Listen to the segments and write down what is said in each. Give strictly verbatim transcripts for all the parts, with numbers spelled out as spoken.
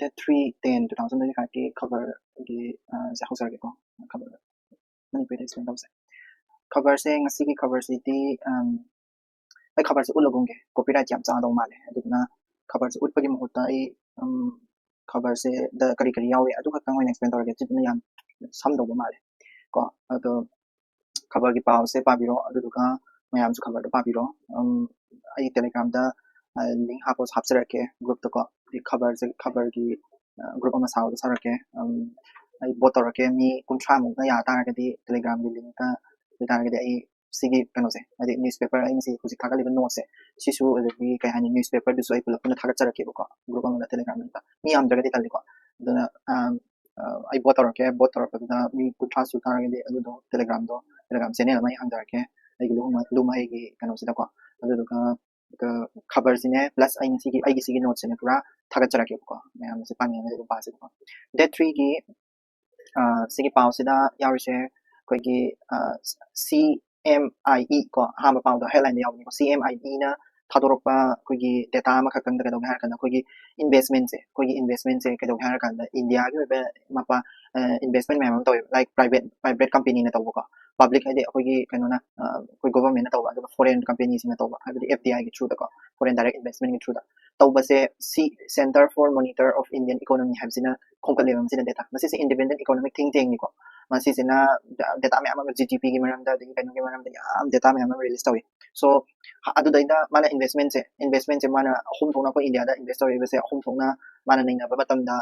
Date three ten two thousand twenty five ꯀꯤ ꯈꯕꯔꯒꯤ ꯁꯦ ꯍꯧꯖꯔꯒꯦꯀꯣ꯫ ꯈꯕꯔ ꯃꯅꯤꯄꯨꯔꯤꯗ explain ꯇꯧꯁꯦ꯫ ꯈꯕꯔꯁꯦ, ꯉꯁꯤꯒꯤ ꯈꯕꯔꯁꯤꯗꯤ ꯑꯩ ꯈꯕꯔꯁꯦ ꯎꯠꯂꯒꯨꯝꯒꯦ꯫ Copyright ꯌꯥꯝ ꯆꯥꯗꯧ ꯃꯥꯜꯂꯦ꯫ ꯑꯗꯨꯗꯨꯅ ꯈꯕꯔꯁꯦ ꯎꯠꯄꯒꯤ ꯃꯍꯨꯠꯇ ꯑꯩ ꯈꯕꯔꯁꯦꯗ ꯀꯔꯤ ꯀꯔꯤ ꯌꯥꯎꯏ ꯑꯗꯨ ꯈꯛꯇꯪ ꯑꯣꯏꯅ explain ꯇꯧꯔꯒꯦ꯫ ꯑꯗꯨꯗꯨꯅ ꯌꯥꯝ ꯁꯝꯗꯧꯕ ꯃꯥꯜꯂꯦ ꯀꯣ꯫ ꯑꯗꯣ ꯈꯕꯔꯒꯤ ꯄꯥꯎꯁꯦ ꯄꯥꯕꯤꯔꯣ, ꯑꯗꯨꯗꯨꯒ ꯃꯌꯥꯝꯁꯨ ꯈꯕꯔꯗꯣ ꯄꯥꯕꯤꯔꯣ꯫ ꯑꯩ Telegramꯗ link ꯍꯥꯞꯄꯁꯨ ꯍꯥꯞꯆꯔꯛꯀꯦ groupꯇꯀꯣ꯫ ꯈꯕꯔꯁꯦ, ꯈꯕꯔꯒꯤ group ꯑꯃ ꯁꯥꯕꯗ ꯁꯥꯔꯛꯀꯦ꯫ ꯑꯩ vote ꯇꯧꯔꯛꯀꯦ꯫ ꯃꯤ ꯀꯨꯟꯊ꯭ꯔꯥꯃꯨꯛꯅ ꯌꯥ ꯇꯥꯔꯒꯗꯤ Telegramꯒꯤ linkꯇ ꯑꯣꯏꯇꯥꯔꯒꯗꯤ ꯑꯩ ꯁꯤꯒꯤ ꯀꯩꯅꯣꯁꯦ, ꯍꯥꯏꯗꯤ newspaper, ꯑꯩꯅ ꯁꯤ ꯍꯧꯖꯤꯛ ꯊꯥꯒꯠꯂꯤꯕ noteꯁꯦ, ꯁꯤꯁꯨ, ꯑꯗꯒꯤ ꯀꯩ ꯍꯥꯏꯅꯤ, newspaperꯗꯨꯁꯨ ꯑꯩ ꯄꯨꯂꯞ ꯄꯨꯟꯅ ꯊꯥꯒꯠꯆꯔꯛꯀꯦꯕꯀꯣ groupꯇ꯫ Telegramꯗ ꯃꯤ ꯌꯥꯝꯗ꯭ꯔꯒꯗꯤ ꯇꯜꯂꯤꯀꯣ꯫ ꯑꯗꯨꯅ ꯑꯩ vote ꯇꯧꯔꯛꯀꯦ꯫ Vote ꯇꯧꯔꯛꯄꯗꯨꯗ ꯃꯤ ꯀꯨꯟꯊ꯭ꯔꯥ ꯁꯨ ꯇꯥꯔꯒꯗꯤ ꯑꯗꯨꯗꯣ Telegramꯗꯣ, Telegram channel ꯑꯃ ꯑꯩ ꯍꯥꯡꯖꯔꯛꯀꯦ ꯑꯩꯒꯤ ꯂꯨꯍꯣꯡꯕ ꯂꯨꯃꯩꯒꯤ ꯀꯩꯅꯣꯁꯤꯗꯀꯣ꯫ ꯑꯗꯨꯗꯨꯒ ꯈꯕꯔꯁꯤꯅꯦ plus ꯑꯩ ꯉꯁꯤꯒꯤ ꯑꯩꯒꯤ ꯁꯤꯒꯤ noteꯁꯤꯅꯦ ꯄꯨꯔꯥ ꯊꯥꯒꯠꯆꯔꯛꯀꯦꯕꯀꯣ꯫ ꯃꯌꯥꯝꯁꯦ ꯄꯥꯅꯤꯡꯉꯒꯗꯤ ꯑꯗꯨꯝ ꯄꯥꯁꯦꯕꯀꯣ꯫ Date threeꯒꯤ ꯁꯤꯒꯤ ꯄꯥꯎꯁꯤꯗ ꯌꯥꯎꯔꯤꯁꯦ ꯑꯩꯈꯣꯏꯒꯤ C M I E ꯀꯣ꯫ ꯑꯍꯥꯟꯕ ꯄꯥꯎꯗꯣ headlineꯗ ꯌꯥꯎꯕꯅꯤꯀꯣ꯫ C M I Eꯅ ꯊꯥꯗꯣꯔꯛꯄ ꯑꯩꯈꯣꯏꯒꯤ data ꯑꯃꯈꯛꯇꯪꯗ ꯀꯩꯗꯧꯒꯦ ꯍꯥꯏꯔꯀꯥꯟꯗ, ꯑꯩꯈꯣꯏꯒꯤ investmentꯁꯦ, ꯑꯩꯈꯣꯏꯒꯤ investmentꯁꯦ ꯀꯩꯗꯧꯒꯦ ꯍꯥꯏꯔꯀꯥꯟꯗ, Indiaꯒꯤ ꯑꯣꯏꯕ ꯃꯄꯥ investment ꯃꯌꯥꯝ ꯑꯃ ꯇꯧꯋꯦꯕ, like private private companyꯅ ꯇꯧꯕꯀꯣ꯫ Public ꯍꯥꯏꯗꯤ ꯑꯩꯈꯣꯏꯒꯤ ꯀꯩꯅꯣꯅ, ꯑꯩꯈꯣꯏ governmentꯅ ꯇꯧꯕ, ꯑꯗꯨꯒ foreign companyꯁꯤꯡꯅ ꯇꯧꯕ, ꯍꯥꯏꯕꯗꯤ F D Iꯒꯤ throughꯗꯀꯣ, foreign direct investmentꯀꯤ throughꯗ ꯇꯧꯕꯁꯦ꯫ C Centre for Monitor of Indian Economy ꯍꯥꯏꯕꯁꯤꯅ ꯈꯣꯝꯒꯠꯂꯦꯕ ꯃꯁꯤꯅ data꯫ ꯃꯁꯤꯁꯦ independent economic think tankꯅꯤꯀꯣ꯫ ꯃꯁꯤꯁꯤꯅ dataꯒꯤ ꯃꯔꯝꯗ, GDPꯒꯤ ꯃꯔꯝꯗ, ꯑꯗꯒꯤ ꯀꯩꯅꯣꯒꯤ ꯃꯔꯝꯗ ꯌꯥꯝ data ꯃꯌꯥꯝ ꯑꯃ release ꯇꯧꯏ꯫ So ꯑꯗꯨꯗꯩꯗ ꯃꯥꯅ investmentꯁꯦ, investmentꯁꯦ ꯃꯥꯅ ꯑꯍꯨꯝ ꯊꯣꯛꯅ ꯑꯩꯈꯣꯏ Indiaꯗ invest ꯇꯧꯔꯤꯕꯁꯦ ꯑꯍꯨꯝ ꯊꯣꯛꯅ ꯃꯥꯅ ꯅꯩꯅꯕ ꯃꯇꯝꯗ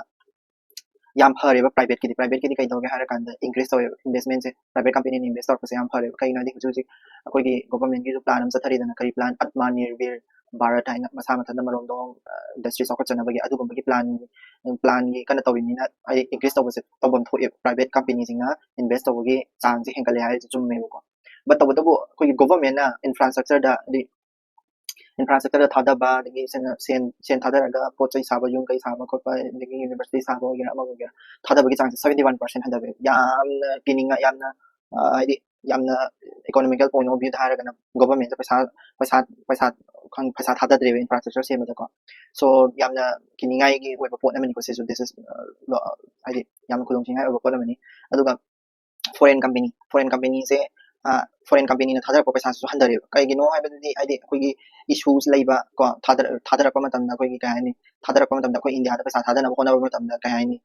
ꯌꯥꯝ ꯐꯔꯦꯕ privateꯀꯤꯗꯤ꯫ Privateꯀꯤꯗꯤ ꯀꯩ ꯇꯧꯒꯦ ꯍꯥꯏꯔꯀꯥꯟꯗ increase ꯇꯧꯋꯦꯕ investmentꯁꯦ꯫ Private companyꯅ invest ꯇꯧꯔꯛꯄꯁꯦ ꯌꯥꯝ ꯐꯔꯦꯕ꯫ ꯀꯩꯒꯤꯅꯣ ꯍꯥꯏꯗꯤ ꯍꯧꯖꯤꯛ ꯍꯧꯖꯤꯛ ꯑꯩꯈꯣꯏꯒꯤ governmentꯀꯤꯁꯨ plan ꯑꯃ ꯆꯠꯊꯔꯤꯗꯅ, ꯀꯔꯤ plan? Atmanirbhar Bharat ꯍꯥꯏꯅ ꯃꯁꯥ ꯃꯊꯟꯇ ꯃꯔꯣꯝꯗꯣꯝ industry ꯆꯥꯎꯈꯠꯆꯅꯕꯒꯤ ꯑꯗꯨꯒꯨꯝꯕꯒꯤ plan, planꯒꯤ ꯀꯟꯅ ꯇꯧꯔꯤꯕꯅꯤꯅ ꯍꯥꯏꯗꯤ increase ꯇꯧꯕꯁꯦ ꯇꯧꯐꯝ ꯊꯣꯛꯑꯦꯕ꯫ Private companyꯁꯤꯡꯅ invest ꯇꯧꯕꯒꯤ ꯆꯥꯡꯁꯦ ꯍꯦꯟꯒꯠꯂꯦ ꯍꯥꯏꯔꯤꯁꯦ ꯆꯨꯝꯃꯦꯕꯀꯣ꯫ But ꯇꯧꯕꯇꯕꯨ ꯑꯩꯈꯣꯏꯒꯤ governmentꯅ infrastructureꯗ ꯍꯥꯏꯗꯤ infrastructureꯗ ꯊꯥꯗꯕ, ꯑꯗꯒꯤ ꯁꯦꯟ, ꯁꯦꯟ, ꯁꯦꯟ ꯊꯥꯗꯔꯒ ꯄꯣꯠ ꯆꯩ ꯁꯥꯕ, ꯌꯨꯝ ꯀꯩ ꯁꯥꯕ ꯈꯣꯠꯄ, ꯑꯗꯒꯤ university ꯁꯥꯕ ꯑꯣꯏꯒꯦꯔꯥ ꯑꯃ ꯑꯣꯏꯒꯦꯔꯥ, ꯊꯥꯗꯕꯒꯤ ꯆꯥꯡꯁꯦ seventy one percent ꯍꯟꯊꯕ꯫ ꯌꯥꯝꯅ ꯀꯤꯅꯤꯡꯉꯥꯏ, ꯌꯥꯝꯅ ꯍꯥꯏꯗꯤ ꯌꯥꯝꯅ economical point of viewꯗ ꯍꯥꯏꯔꯒꯅ governmentꯗ ꯄꯩꯁꯥ ꯄꯩꯁꯥ ꯄꯩꯁꯥ ꯈꯪ ꯄꯩꯁꯥ ꯊꯥꯗꯗ꯭ꯔꯦꯕ ꯏꯟꯐ꯭ꯔꯥꯁ꯭ꯇ꯭ꯔꯛꯆꯔ ꯁꯦꯝꯕꯗꯀꯣ꯫ ꯁꯣ ꯌꯥꯝꯅ ꯀꯤꯅꯤꯡꯉꯥꯏꯒꯤ ꯑꯣꯏꯕ ꯄꯣꯠ ꯑꯃꯅꯤꯀꯣ ꯁꯤꯁꯨ꯫ This is, uh, lo- ꯍꯥꯏꯗꯤ ꯌꯥꯝꯅ ꯈꯨꯗꯣꯡ ꯊꯤꯅꯤꯡꯉꯥꯏ ꯑꯣꯏꯕ ꯄꯣꯠ ꯑꯃꯅꯤ꯫ ꯑꯗꯨꯒ ꯐꯣꯔꯦꯟ ꯀꯝꯄꯦꯅꯤ ꯐꯣꯔꯦꯟ ꯀꯝꯄꯦꯅꯤꯁꯦ ꯐꯣꯔꯦꯟ ꯀꯝꯄꯦꯅꯤꯅ ꯊꯥꯗꯔꯛꯄ ꯄꯩꯁꯥꯁꯤꯁꯨ ꯍꯟꯊꯔꯦꯕ꯫ ꯀꯩꯒꯤꯅꯣ ꯍꯥꯏꯕꯗꯗꯤ ꯍꯥꯏꯗꯤ ꯑꯩꯈꯣꯏꯒꯤ ꯏꯁꯨꯁ ꯂꯩꯕ ꯀꯣ, ꯊꯥꯗꯔꯛꯄ ꯃꯇꯝꯗ ꯑꯩꯈꯣꯏꯒꯤ ꯀꯩ ꯍꯥꯏꯅꯤ, ꯊꯥꯗꯔꯛꯄ ꯃꯇꯝꯗ ꯑꯩꯈꯣꯏ ꯏꯟꯗꯤꯌꯥꯗ ꯄꯩꯁꯥ ꯊꯥꯗꯅꯕ ꯍꯣꯠꯅꯕ ꯃꯇꯝꯗ ꯀꯩ ꯍꯥꯏꯅꯤ,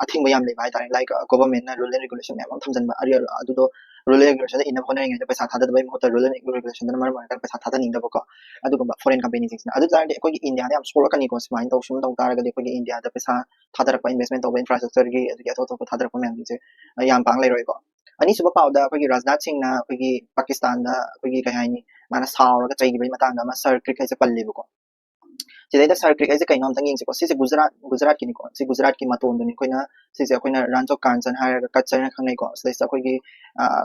ꯑꯊꯤꯡꯕ ꯌꯥꯝ ꯂꯩꯕ ꯍꯥꯏꯇꯥꯔꯦ꯫ ꯂꯥꯏꯛ ꯒꯣꯕꯔꯃꯦꯟꯅ ꯔꯨꯜ ꯑꯦꯟ ꯔꯤꯒꯨꯂꯦꯁꯟ ꯃꯌꯥꯝ ꯑꯃ ꯊꯝꯖꯤꯟꯕ, ꯑꯗꯨꯗꯣ ꯔꯨꯜ ꯑꯦꯟ ꯔꯤꯒꯨꯂꯦꯁꯟꯗ ꯏꯟꯅꯕ ꯍꯣꯠꯅꯔꯤꯉꯩꯗ ꯄꯩꯁꯥ ꯊꯥꯗꯗꯕꯒꯤ ꯃꯍꯨꯠꯇ ꯔꯨꯜ ꯑꯦꯟ ꯔꯤꯒꯨꯂꯦꯁꯟꯗꯅ ꯃꯔꯝ ꯑꯣꯏꯔꯒ ꯄꯩꯁꯥ ꯊꯥꯗꯅꯤꯡꯗꯕꯀꯣ꯫ ꯑꯗꯨꯒꯨꯝꯕ ꯐꯣꯔꯦꯟ ꯀꯝꯄꯦꯅꯤꯁꯤꯡꯁꯤꯅ꯫ ꯑꯗꯨ ꯇꯥꯔꯗꯤ ꯑꯩꯈꯣꯏꯒꯤ ꯏꯟꯗꯤꯌꯥꯗ ꯌꯥꯝ ꯁꯣꯛꯂꯛꯀꯅꯤꯀꯣ꯫ ꯁꯨꯃꯥꯏꯅ ꯇꯧ ꯁꯨꯝ ꯇꯧ ꯇꯥꯔꯒꯗꯤ ꯑꯩꯈꯣꯏꯒꯤ ꯏꯟꯗꯤꯌꯥꯗ ꯄꯩꯁꯥ ꯊꯥꯗꯔꯛꯄ, ꯏꯟꯚꯦꯁ꯭ꯠꯃꯦꯟ ꯇꯧꯕ, ꯏꯟꯐ꯭ꯔꯥꯁ꯭ꯇ꯭ꯔꯛꯆꯔꯒꯤ ꯑꯗꯒꯤ ꯑꯇꯣꯞ ꯑꯇꯣꯞꯄ ꯊꯥꯗꯔꯛꯄ ꯃꯌꯥꯝꯁꯤꯡꯁꯦ ꯌꯥꯝ ꯄꯥꯡ ꯂꯩꯔꯣꯏꯀꯣ꯫ ꯑꯅꯤꯁꯨꯕ ꯄꯥꯎꯗ ꯑꯩꯈꯣꯏꯒꯤ ꯔꯥꯖꯅꯥꯊ ꯁꯤꯡꯅ ꯑꯩꯈꯣꯏꯒꯤ ꯄꯥꯀꯤꯁꯇꯥꯟꯗ ꯑꯩꯈꯣꯏꯒꯤ ꯀꯩ ꯍꯥꯏꯅꯤ, ꯃꯥꯅ ꯁꯥꯎꯔꯒ ꯆꯩꯈꯤꯕꯒꯤ ꯃꯇꯥꯡꯗ ꯑꯃ ꯁꯔ ꯀ꯭ꯔꯤꯛ ꯍꯥꯏꯁꯦ ꯄꯜꯂꯦꯕꯀꯣ꯫ ꯁꯤꯗꯩꯗ ꯁꯔ ꯀ꯭ꯔꯤꯛ ꯍꯥꯏꯁꯦ ꯀꯩꯅꯣ ꯑꯝꯇꯪ ꯌꯦꯡꯁꯤꯀꯣ꯫ ꯁꯤꯁꯦ ꯒꯨꯖꯔꯥꯠ ꯒꯨꯖꯔꯥꯠꯀꯤꯅꯤꯀꯣ꯫ ꯁꯤ ꯒꯨꯖꯔꯥꯠꯀꯤ ꯃꯇꯣꯟꯗꯨꯅꯤ ꯑꯩꯈꯣꯏꯅ ꯁꯤꯁꯦ ꯑꯩꯈꯣꯏꯅ ꯔꯥꯟꯁ ꯑꯣꯐ ꯀꯥꯟꯆꯟ ꯍꯥꯏꯔꯒ ꯀꯠꯆ ꯍꯥꯏꯅ ꯈꯪꯅꯩꯀꯣ꯫ ꯁꯤꯗꯩꯁꯤꯗ ꯑꯩꯈꯣꯏꯒꯤ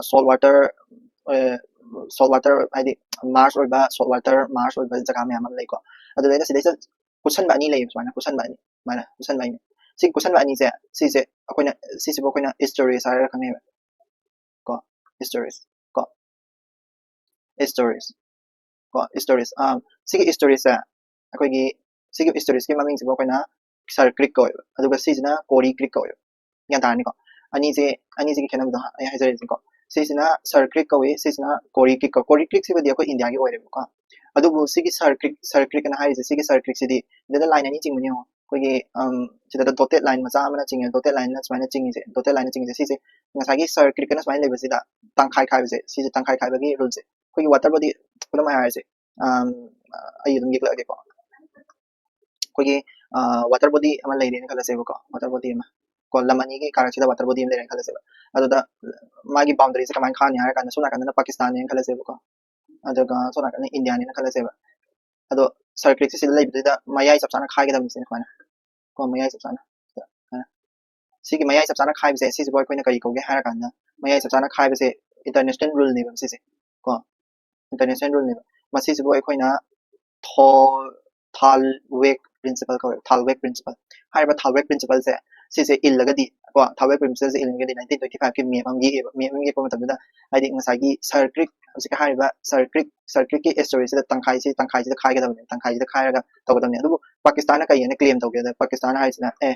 ꯁꯣꯜ ꯋꯥꯇꯔ ꯁꯣꯜ ꯋꯥꯇꯔ ꯍꯥꯏꯗꯤ ꯃꯥꯔꯁ ꯑꯣꯏꯕ, ꯁꯣꯜ ꯋꯥꯇꯔ ꯃꯥꯔꯁ ꯑꯣꯏꯕ ꯖꯒꯥ ꯃꯌꯥꯝ ꯑꯃ ꯂꯩꯀꯣ꯫ ꯑꯗꯨꯗꯩꯗ ꯁꯤꯗꯩꯁꯤꯗ ꯀꯨꯠꯁꯟꯕ ꯑꯅꯤ ꯂꯩꯌꯦꯕ, ꯁꯨꯃꯥꯏꯅ ꯀꯨꯠꯁꯟꯕ ꯑꯅꯤ, ꯁꯨꯃꯥꯏꯅ ꯀꯨꯠꯁꯟꯕ ꯑꯅꯤ꯫ ꯁꯤ ꯀꯨꯠꯁꯟꯕ ꯑꯅꯤꯁꯦ, ꯁꯤꯁꯦ ꯑꯩꯈꯣꯏꯅ, ꯁꯤꯁꯤꯕꯨ ꯑꯩꯈꯣꯏꯅ ꯏꯁꯇꯔꯤꯁ ꯍꯥꯏꯔꯒ ꯈꯪꯅꯩꯕ ꯀꯣ꯫ ꯏꯁꯇꯔꯤꯁ ꯀꯣ, ꯏꯁꯇꯔꯤꯁ ꯀꯣ, ꯏꯁꯇꯔꯤꯁ꯫ ꯁꯤꯒꯤ ꯏꯁꯇꯔꯤꯁꯁꯦ ꯑꯩꯈꯣꯏꯒꯤ, ꯁꯤꯒꯤ ꯏꯁꯇꯔꯤꯁꯀꯤ ꯃꯃꯤꯡꯁꯤꯕꯨ ꯑꯩꯈꯣꯏꯅ ꯁꯔ ꯀ꯭ꯔꯤꯛ ꯀꯧꯋꯦꯕ, ꯑꯗꯨꯒ ꯁꯤꯁꯤꯅ ꯀꯣꯔꯤ ꯀ꯭ꯔꯤꯛ ꯀꯧꯋꯦꯕ꯫ ꯒ꯭ꯌꯥꯟ ꯇꯥꯔꯅꯤꯀꯣ? ꯑꯅꯤꯁꯦ, ꯑꯅꯤꯁꯤꯒꯤ ꯈꯦꯠꯅꯕꯗꯣ ꯑꯩ ꯍꯥꯏꯖꯔꯛꯏꯁꯤꯀꯣ꯫ ꯁꯤꯁꯤꯅ ꯁꯔ ꯀ꯭ꯔꯤꯛ ꯀꯧꯏ, ꯁꯤꯁꯤꯅ ꯀꯣꯔꯤ ꯀ꯭ꯔꯤꯛ ꯀꯧꯏ꯫ ꯀꯣꯔꯤ ꯀ꯭ꯔꯤꯛꯁꯤꯕꯨꯗꯤ ꯑꯩꯈꯣꯏ ꯏꯟꯗꯤꯌꯥꯒꯤ ꯑꯣꯏꯔꯦꯕꯀꯣ꯫ ꯑꯗꯨꯕꯨ ꯁꯤꯒꯤ ꯁꯔ ꯀ꯭ꯔꯤꯛ, ꯁꯔ ꯀ꯭ꯔꯤꯛ ꯑꯅ ꯍꯥꯏꯔꯤꯁꯦ, ꯁꯤꯒꯤ ꯁꯔ ꯀ꯭ꯔꯤꯛꯁꯤꯗꯤ ꯁꯤꯗ ꯂꯥꯏꯟ ꯑꯅꯤ ꯆꯤꯡꯕꯅꯤ ꯌꯦꯡꯉꯣ꯫ ꯑꯩꯈꯣꯏꯒꯤ ꯁꯤꯗ ꯗꯣꯇꯦꯠ ꯂꯥꯏꯟ ꯃꯆꯥ ꯑꯃꯅ ꯆꯤꯡꯉꯦ, ꯗꯣꯇꯦꯠ ꯂꯥꯏꯟꯅ ꯁꯨꯃꯥꯏꯅ ꯆꯤꯡꯉꯤꯁꯦ, ꯗꯣꯇꯦꯠ ꯂꯥꯏꯟꯅ ꯆꯤꯡꯉꯤꯁꯦ, ꯁꯤꯁꯦ ꯉꯁꯥꯏꯒꯤ ꯁꯔ ꯀ꯭ꯔꯤꯛ ꯑꯅ ꯁꯨꯃꯥꯏꯅ ꯂꯩꯕꯁꯤꯗ ꯇꯪꯈꯥꯏ ꯈꯥꯏꯕꯁꯦ, ꯁꯤꯁꯦ ꯇꯪꯈꯥꯏ ꯈꯥꯏꯕꯒꯤ ꯔꯨꯜꯁꯦ꯫ ꯑꯩꯈꯣꯏꯒꯤ ꯋꯥꯇꯔ ꯕꯣꯗꯤ ꯈꯨꯗꯝ ꯑꯣꯏꯅ ꯍꯥꯏꯔꯁꯦ, ꯑꯩ ꯑꯗꯨꯝ ꯌꯦꯛꯂꯛꯑꯒꯦꯀꯣ꯫ ꯑꯩꯈꯣꯏꯒꯤ ꯋꯥꯇꯔ ꯕꯣꯗꯤ ꯑꯃ ꯂꯩꯔꯦꯅ ꯈꯜꯂꯁꯦꯕꯀꯣ, ꯋꯥꯇꯔ ꯕꯣꯗꯤ ꯑꯃ ꯀꯣ, ꯂꯝ ꯑꯅꯤꯒꯤ ꯀꯥꯔꯛꯁꯤꯗ ꯋꯥꯇꯔ ꯕꯣꯗꯤ ꯑꯃ ꯂꯩꯔꯦꯅ ꯈꯜꯂꯁꯦꯕ꯫ ꯑꯗꯨꯗ ꯃꯥꯒꯤ ꯕꯥꯎꯟꯗꯔꯤꯁꯦ ꯀꯃꯥꯏꯅ ꯈꯥꯅꯤ ꯍꯥꯏꯔ ꯀꯥꯟꯗ, ꯁꯣꯝ ꯅꯥꯀꯟꯗꯅ ꯄꯥꯀꯤꯁꯇꯥꯟꯅꯦꯅ ꯈꯜꯂꯁꯦꯕꯀꯣ, ꯑꯗꯨꯒ ꯁꯣꯝ ꯅꯥꯀꯟꯗ ꯏꯟꯗꯤꯌꯥꯅꯦꯅ ꯈꯜꯂꯁꯦꯕ꯫ ꯑꯗꯣ ꯁꯔ ꯀ꯭ꯔꯤꯛꯁꯦ ꯁꯤꯗ ꯂꯩꯕꯗꯨꯗ ꯃꯌꯥꯏ ꯆꯞ ꯆꯥꯅ ꯈꯥꯏꯒꯗꯕꯅꯤ ꯁꯤꯅ ꯁꯨꯃꯥꯏꯅ ꯀꯣ, ꯃꯌꯥꯏ ꯆꯞ ꯆꯥꯅ꯫ ꯁꯤꯒꯤ ꯃꯌꯥꯏ ꯆꯞ ꯆꯥꯅ ꯈꯥꯏꯕꯁꯦ, ꯁꯤꯁꯤꯕꯨ ꯑꯩꯈꯣꯏꯅ ꯀꯔꯤ ꯀꯧꯒꯦ ꯍꯥꯏꯔ ꯀꯥꯟꯗ, ꯃꯌꯥꯏ ꯆꯞ ꯆꯥꯅ ꯈꯥꯏꯕꯁꯦ ꯏꯟꯇꯔꯅꯦꯁꯅꯦꯜ ꯔꯨꯜꯅꯦꯕ ꯁꯤꯁꯦ ꯀꯣ, ꯏꯟꯇꯔꯅꯦꯁꯅꯦꯜ ꯔꯨꯜꯅꯦꯕ꯫ ꯃꯁꯤꯁꯤꯕꯨ ꯑꯩꯈꯣꯏꯅ ꯊꯣ ꯊꯥꯜꯋꯦꯛ ꯄ꯭ꯔꯤꯟꯁꯤꯄꯜ ꯀꯧꯋꯦ, ꯊꯥꯜꯋꯦꯛ ꯄ꯭ꯔꯤꯟꯁꯤꯄꯜ꯫ ꯍꯥꯏꯔꯤꯕ ꯊꯥꯜꯋꯦꯛ ꯄ꯭ꯔꯤꯟꯁꯤꯄꯜꯁꯦ, ꯁꯤꯁꯦ ꯏꯜꯂꯒꯗꯤ ꯀꯣ, ꯊꯥꯜꯋꯦꯛ ꯄ꯭ꯔꯤꯟꯁꯤꯄꯜꯁꯦ ꯏꯜꯂꯒꯗꯤ ꯅꯥꯏꯟꯇꯤꯟ ꯇ꯭ꯋꯦꯟꯇꯤ ꯐꯥꯏꯚꯀꯤ ꯃꯦꯞ ꯑꯃ ꯌꯦꯛꯑꯦꯕ꯫ ꯃꯦꯞ ꯑꯃ ꯌꯦꯛꯄ ꯃꯇꯝꯗ ꯍꯥꯏꯗꯤ ꯉꯁꯥꯏꯒꯤ ꯁꯔ ꯀ꯭ꯔꯤꯛ ꯍꯧꯖꯤꯛꯀꯤ ꯍꯥꯏꯔꯤꯕ ꯁꯔ ꯀ꯭ꯔꯤꯛ ꯁꯔ ꯀ꯭ꯔꯤꯛꯀꯤ ꯑꯦꯁꯇꯣꯔꯤꯁꯤꯗ ꯇꯪꯈꯥꯏꯁꯤ ꯇꯪꯈꯥꯏꯁꯤꯗ ꯈꯥꯏꯒꯗꯕꯅꯤ, ꯇꯪꯈꯥꯏꯁꯤꯗ ꯈꯥꯏꯔꯒ ꯇꯧꯒꯗꯕꯅꯤ꯫ ꯑꯗꯨꯕꯨ ꯄꯥꯀꯤꯁꯇꯥꯟꯅ ꯀꯩ ꯍꯥꯏꯅ ꯀ꯭ꯂꯦꯝ ꯇꯧꯒꯦꯗ, ꯄꯥꯀꯤꯁꯇꯥꯟ ꯍꯥꯏꯁꯤꯅ ꯑꯦ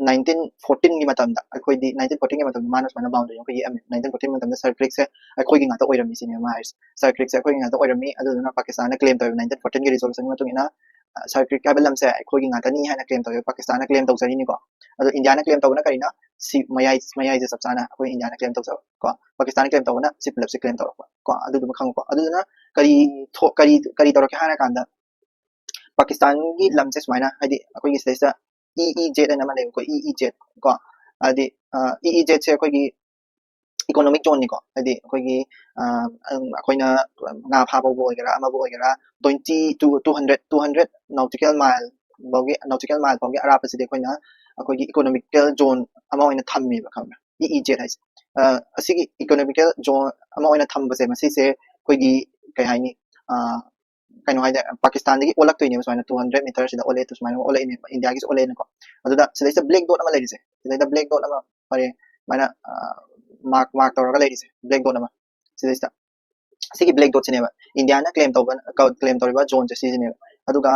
ꯅꯥꯏꯟꯇꯤꯟ ꯐꯣꯔꯇꯤꯟꯒꯤ ꯃꯇꯝꯗ, ꯑꯩꯈꯣꯏꯗꯤ ꯅꯥꯏꯟꯇꯤꯟ ꯐꯣꯔꯇꯤꯟꯒꯤ ꯃꯇꯝꯗ ꯃꯥꯅ ꯁꯨꯃꯥꯏꯅ ꯕꯥꯎꯟꯗꯔꯤ ꯑꯃ ꯌꯦꯛꯑꯝꯃꯤ, ꯅꯥꯏꯟꯇꯤꯟ ꯐꯣꯔꯇꯤꯟ ꯃꯇꯝꯗ ꯁꯔ ꯀ꯭ꯔꯤꯛꯁꯦ ꯑꯩꯈꯣꯏꯒꯤ ꯉꯥꯛꯇ ꯑꯣꯏꯔꯝꯃꯤ ꯁꯤꯅꯦꯕ ꯃꯥ ꯍꯥꯏꯔꯤꯁꯦ꯫ ꯁꯔ ꯀ꯭ꯔꯤꯛꯁꯦ ꯑꯩꯈꯣꯏꯒꯤ ꯉꯥꯛꯇ ꯑꯣꯏꯔꯝꯃꯤ꯫ ꯑꯗꯨꯗꯨꯅ ꯄꯥꯀꯤꯁꯇꯥꯟꯅ ꯀ꯭ꯂꯦꯝ ꯇꯧꯔꯤꯕ ꯅꯥꯏꯟꯇꯤꯟ ꯐꯣꯔꯇꯤꯟꯒꯤ ꯔꯤꯖꯣꯂꯨꯁꯟꯒꯤ ꯃꯇꯨꯡ ꯏꯟꯅ ꯁꯔ ꯀ꯭ꯔꯤꯛ ꯍꯥꯏꯕ ꯂꯝꯁꯦ ꯑꯩꯈꯣꯏꯒꯤ ꯉꯥꯛꯇꯅꯤ ꯍꯥꯏꯅ ꯀ꯭ꯂꯦꯝ ꯇꯧꯋꯦ, ꯄꯥꯀꯤꯁꯇꯥꯟꯅ ꯀ꯭ꯂꯦꯝ ꯇꯧꯖꯔꯤꯅꯤꯀꯣ꯫ ꯑꯗꯣ ꯏꯟꯗꯤꯌꯥꯅ ꯀ꯭ꯂꯦꯝ ꯇꯧꯕꯅ ꯀꯔꯤꯅ? ꯁꯤ ꯃꯌꯥꯏ, ꯃꯌꯥꯏꯁꯦ ꯆꯞ ꯆꯥꯅ ꯑꯩꯈꯣꯏ ꯏꯟꯗꯤꯌꯥꯅ ꯀ꯭ꯂꯦꯝ ꯇꯧꯖꯕ ꯀꯣ, ꯄꯥꯀꯤꯁꯇꯥꯟꯅ ꯀ꯭ꯂꯦꯝ ꯇꯧꯕꯅ ꯁꯤ ꯄꯨꯂꯞꯁꯦ ꯀ꯭ꯂꯦꯝ ꯇꯧꯔꯛꯄ ꯀꯣ꯫ ꯑꯗꯨꯗꯨꯃ ꯈꯪꯉꯨꯀꯣ꯫ ꯑꯗꯨꯗꯨꯅ ꯀꯔꯤ ꯊꯣꯛ ꯀꯔꯤ ꯀꯔꯤ ꯇꯧꯔꯛꯀꯦ ꯍꯥꯏꯔ ꯀꯥꯟꯗ ꯄꯥꯀꯤꯁꯇꯥꯟꯒꯤ ꯂꯝꯁꯦ ꯁꯨꯃꯥꯏꯅ, ꯍꯥꯏꯗꯤ ꯑꯩꯈꯣꯏꯒꯤ ꯁꯤꯗꯩꯁꯤꯗ ꯏ ꯏ ꯖꯦꯠ ꯍꯥꯏꯅ ꯑꯃ ꯂꯩꯕꯀꯣ, ꯏ ꯏ ꯖꯦꯠ ꯀꯣ, ꯍꯥꯏꯗꯤ ꯏ ꯏ ꯖꯦꯠꯁꯦ ꯑꯩꯈꯣꯏꯒꯤ ꯏꯀꯣꯅꯣꯃꯤꯛ ꯖꯣꯟꯅꯤꯀꯣ꯫ ꯍꯥꯏꯗꯤ ꯑꯩꯈꯣꯏꯒꯤ ꯑꯩꯈꯣꯏꯅ ꯉꯥ ꯐꯥꯕꯕꯨ ꯑꯣꯏꯒꯦꯔꯥ, ꯑꯃꯕꯨ ꯑꯣꯏꯒꯦꯔꯥ, twenty two two hundred two hundred nautical mile ꯐꯥꯎꯒꯤ, ꯅꯣꯇꯤꯀꯦꯜ ꯃꯥꯏꯜ ꯐꯥꯎꯒꯤ ꯑꯔꯥꯞꯄꯁꯤꯗꯤ ꯑꯩꯈꯣꯏꯅ ꯑꯩꯈꯣꯏꯒꯤ ꯏꯀꯣꯅꯣꯃꯤꯀꯦꯜ ꯖꯣꯟ ꯑꯃ ꯑꯣꯏꯅ ꯊꯝꯃꯦꯕ, ꯈꯪꯕ꯭ꯔꯥ? ꯏ ꯏ ꯖꯦꯠ ꯍꯥꯏꯁꯦ꯫ ꯑꯁꯤꯒꯤ ꯏꯀꯣꯅꯣꯃꯤꯀꯦꯜ ꯖꯣꯟ ꯑꯃ ꯑꯣꯏꯅ ꯊꯝꯕꯁꯦ, ꯃꯁꯤꯁꯦ ꯑꯩꯈꯣꯏꯒꯤ ꯀꯩ ꯍꯥꯏꯅꯤ, ꯀꯩꯅꯣ ꯍꯥꯏꯗꯤ ꯄꯥꯀꯤꯁꯇꯥꯟꯗꯒꯤ ꯑꯣꯜꯂꯛꯇꯣꯏꯅꯦꯕ꯫ ꯁꯨꯃꯥꯏꯅ ꯇꯨ ꯍꯟꯗ꯭ꯔꯦꯠ ꯃꯤꯇꯔꯁꯤꯗ ꯑꯣꯜꯂꯛꯑꯦ, ꯁꯨꯃꯥꯏꯅ ꯑꯣꯜꯂꯛꯏꯅꯦꯕ, ꯏꯟꯗꯤꯌꯥꯒꯤꯁꯨ ꯑꯣꯜꯂꯛꯑꯦꯅꯀꯣ꯫ ꯑꯗꯨꯗ ꯁꯤꯗꯩꯁꯤꯗ ꯕ꯭ꯂꯦꯛ ꯗꯣꯠ ꯑꯃ ꯂꯩꯔꯤꯁꯦ, ꯁꯤꯗꯩꯗ ꯕ꯭ꯂꯦꯛ ꯗꯣꯠ ꯑꯃ ꯐꯔꯦ, ꯁꯨꯃꯥꯏꯅ ꯃꯥꯔꯛ ꯃꯥꯔꯛ ꯇꯧꯔꯒ ꯂꯩꯔꯤꯁꯦ, ꯕ꯭ꯂꯦꯛ ꯗꯣꯠ ꯑꯃ ꯁꯤꯗꯩꯁꯤꯗ꯫ ꯁꯤꯒꯤ ꯕ꯭ꯂꯦꯛ ꯗꯣꯠꯁꯤꯅꯦꯕ ꯏꯟꯗꯤꯌꯥꯅ ꯀ꯭ꯂꯦꯝ ꯇꯧꯕ, ꯀ꯭ꯂꯦꯝ ꯇꯧꯔꯤꯕ ꯖꯣꯟꯁꯦ ꯁꯤꯁꯤꯅꯦꯕ꯫ ꯑꯗꯨꯒ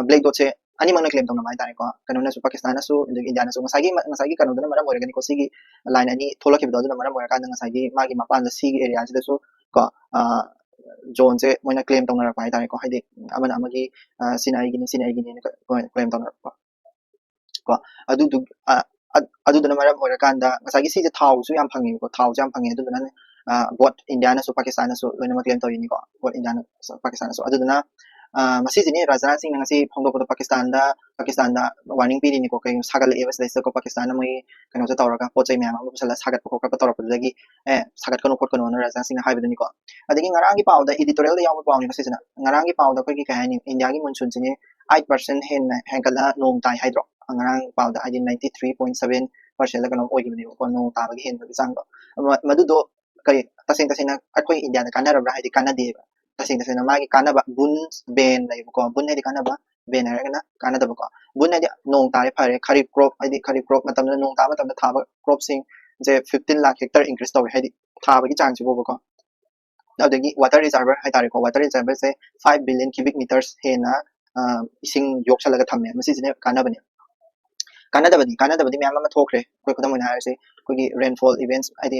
ꯕ꯭ꯂꯦꯛ ꯗꯣꯠꯁꯦ ꯑꯅꯤꯃꯛꯅ ꯀ꯭ꯂꯦꯝ ꯇꯧꯅꯕ ꯍꯥꯏꯇꯥꯔꯦꯀꯣ, ꯀꯩꯅꯣꯅꯁꯨ, ꯄꯥꯀꯤꯁꯇꯥꯟꯅꯁꯨ ꯑꯗꯒꯤ ꯏꯟꯗꯤꯌꯥꯅꯁꯨ꯫ ꯉꯁꯥꯏꯒꯤ ꯉꯁꯥꯏꯒꯤ ꯀꯩꯅꯣꯗꯨꯅ ꯃꯔꯝ ꯑꯣꯏꯔꯒꯅꯤꯀꯣ, ꯁꯤꯒꯤ ꯂꯥꯏꯟ ꯑꯅꯤ ꯊꯣꯛꯂꯛꯈꯤꯕꯗꯣ, ꯑꯗꯨꯅ ꯃꯔꯝ ꯑꯣꯏꯔꯀꯥꯟꯗ ꯉꯁꯥꯏꯒꯤ ꯃꯥꯒꯤ ꯃꯄꯥꯟꯗ ꯁꯤꯒꯤ ꯑꯦꯔꯤꯌꯥꯁꯤꯗꯁꯨ ꯀꯣ ꯖꯣꯟꯁꯦ ꯃꯣꯏꯅ ꯀ꯭ꯂꯦꯝ ꯇꯧꯅꯔꯛꯄ ꯍꯥꯏꯇꯥꯔꯦꯀꯣ꯫ ꯍꯥꯏꯗꯤ ꯑꯃꯅ ꯑꯃꯒꯤ ꯁꯤꯅ ꯑꯩꯒꯤꯅꯤ, ꯁꯤꯅ ꯑꯩꯒꯤꯅꯤꯅ ꯀ꯭ꯂꯦꯝ ꯇꯧꯅꯔꯛꯄ ꯀꯣ꯫ ꯑꯗꯨꯗꯨ ꯑꯗꯨꯗꯨꯅ ꯃꯔꯝ ꯑꯣꯏꯔꯀꯥꯟꯗ ꯉꯁꯥꯏꯒꯤ ꯁꯤꯁꯦ ꯊꯥꯎꯁꯨ ꯌꯥꯝ ꯐꯪꯉꯦꯕꯀꯣ, ꯊꯥꯎꯁꯨ ꯌꯥꯝ ꯐꯪꯉꯦ꯫ ꯑꯗꯨꯗꯨꯅ ꯕꯣꯠ ꯏꯟꯗꯤꯌꯥꯅꯁꯨ ꯄꯥꯀꯤꯁꯇꯥꯟꯅꯁꯨ ꯂꯣꯏꯅꯃꯛ ꯀ꯭ꯂꯦꯝ ꯇꯧꯔꯤꯅꯤꯀꯣ, ꯕꯣꯠ ꯏꯟꯗꯤꯌꯥꯅ ꯄꯥꯀꯤꯁꯇꯥꯟꯅꯁꯨ꯫ ꯑꯗꯨꯗꯨꯅ ꯃꯁꯤꯁꯤꯅꯤ ꯔꯥꯖꯅꯥꯊ ꯁꯤꯡꯅ ꯉꯁꯤ ꯐꯣꯡꯗꯣꯛꯄꯗ ꯄꯥꯀꯤꯁꯇꯥꯟꯗ ꯄꯥꯀꯤꯁꯇꯥꯟꯗ ꯋꯥꯔꯅꯤꯡ ꯄꯤꯔꯤꯅꯤꯀꯣ꯫ ꯀꯩꯒꯨꯝꯕ ꯁꯥꯒꯠꯂꯛꯑꯦꯕ ꯁꯤꯗꯩꯁꯤꯗꯀꯣ, ꯄꯥꯀꯤꯁꯇꯥꯟꯅ ꯃꯣꯏ ꯀꯩꯅꯣꯁꯦ ꯇꯧꯔꯒ, ꯄꯣꯠ ꯆꯩ ꯃꯌꯥꯝ ꯑꯃ ꯄꯨꯁꯜꯂꯒ ꯁꯥꯒꯠꯄ ꯈꯣꯠꯀꯠꯄ ꯇꯧꯔꯛꯄꯗꯨꯗꯒꯤ ꯑꯦ ꯁꯥꯒꯠꯀꯅꯨ ꯈꯣꯠꯀꯅꯣꯅ ꯔꯥꯖꯅꯥꯊ ꯁꯤꯡꯅ ꯍꯥꯏꯕꯗꯨꯅꯤꯀꯣ꯫ ꯑꯗꯒꯤ ꯉꯔꯥꯡꯒꯤ ꯄꯥꯎꯗ, ꯏꯗꯤꯇꯣꯔꯤꯌꯦꯜꯗ ꯌꯥꯎꯕ ꯄꯥꯎꯅꯤꯀꯣ ꯁꯤꯁꯤꯅ, ꯉꯔꯥꯡꯒꯤ ꯄꯥꯎꯗ ꯑꯩꯈꯣꯏꯒꯤ ꯀꯩ ꯍꯥꯏꯅꯤ, ꯏꯟꯗꯤꯌꯥꯒꯤ ꯃꯨꯟꯁꯨꯟꯁꯤꯅꯦ ꯑꯩꯠ ꯄꯥꯔꯁꯦꯟ ꯍꯦꯟꯅ ꯍꯦꯟꯒꯠꯂ ꯅꯣꯡ ꯇꯥꯏ ꯍꯥꯏꯗ꯭ꯔꯣ? ꯉꯔꯥꯡ ꯄꯥꯎꯗ ꯍꯥꯏꯗꯤ ꯅꯥꯏꯟꯇꯤ ꯊ꯭ꯔꯤ ꯄꯣꯏꯟ ꯁꯕꯦꯟ ꯄꯥꯔꯁꯦꯟꯂ ꯀꯩꯅꯣꯝ ꯑꯣꯏꯈꯤꯕꯅꯦꯕꯀꯣ, ꯅꯣꯡ ꯇꯥꯕꯒꯤ ꯍꯦꯟꯕꯒꯤ ꯆꯥꯡꯗꯣ꯫ ꯃ-, ꯃꯗꯨꯗꯣ ꯀꯔꯤ, ꯇꯁꯦꯡ ꯇꯁꯦꯡꯅ ꯑꯩꯈꯣꯏ ꯏꯟꯗꯤꯌꯥꯗ ꯀꯥꯟꯅꯔꯕ꯭ꯔꯥ? ꯍꯥꯏꯗꯤ ꯀꯥꯟꯅꯗꯦꯕ꯫ ꯇꯁꯦꯡ ꯇꯁꯦꯡꯅ ꯃꯥꯒꯤ ꯀꯥꯟꯅꯕ, ꯕꯨꯟ, ꯕꯦꯟ ꯂꯩꯕꯀꯣ, ꯕꯨꯟ ꯍꯥꯏꯗꯤ ꯀꯥꯟꯅꯕ, ꯕꯦꯟ ꯍꯥꯏꯔꯒꯅ ꯀꯥꯟꯅꯗꯕꯀꯣ꯫ ꯕꯨꯟ ꯍꯥꯏꯗꯤ ꯅꯣꯡ ꯇꯥꯔꯦ ꯐꯔꯦ, ꯈꯔꯤꯞ ꯀ꯭ꯔꯣꯞ, ꯍꯥꯏꯗꯤ ꯈꯔꯤꯞ ꯀ꯭ꯔꯣꯞ ꯃꯇꯝꯗ ꯅꯣꯡ ꯇꯥꯕ ꯃꯇꯝꯗ ꯊꯥꯕ ꯀ꯭ꯔꯣꯞꯁꯤꯡꯁꯦ ꯐꯤꯐꯇꯤꯟ ꯂꯥꯈ ꯍꯦꯛꯇꯔ ꯏꯟꯀ꯭ꯔꯤꯁ ꯇꯧꯔꯦ, ꯍꯥꯏꯗꯤ ꯊꯥꯕꯒꯤ ꯆꯥꯡꯁꯤꯕꯨꯕꯀꯣ꯫ ꯑꯗꯒꯤ water reservoir ꯍꯥꯏꯇꯥꯔꯦꯀꯣ, water reservoirꯁꯦ five billion cubic meters ꯍꯦꯟꯅ ꯏꯁꯤꯡ ꯌꯣꯛꯁꯜꯂꯒ ꯊꯝꯃꯦ꯫ ꯃꯁꯤꯁꯤꯅ ꯀꯥꯟꯅꯕꯅꯦ꯫ ꯀꯥꯟꯅꯗꯕꯗꯤ ꯀꯥꯟꯅꯗꯕꯗꯤ ꯃꯌꯥꯝ ꯑꯃ ꯊꯣꯛꯈ꯭ꯔꯦ꯫ ꯑꯩꯈꯣꯏ ꯈꯨꯗꯝ ꯑꯣꯏꯅ ꯍꯥꯏꯔꯁꯤ, ꯑꯩꯈꯣꯏꯒꯤ rainfall events, ꯍꯥꯏꯗꯤ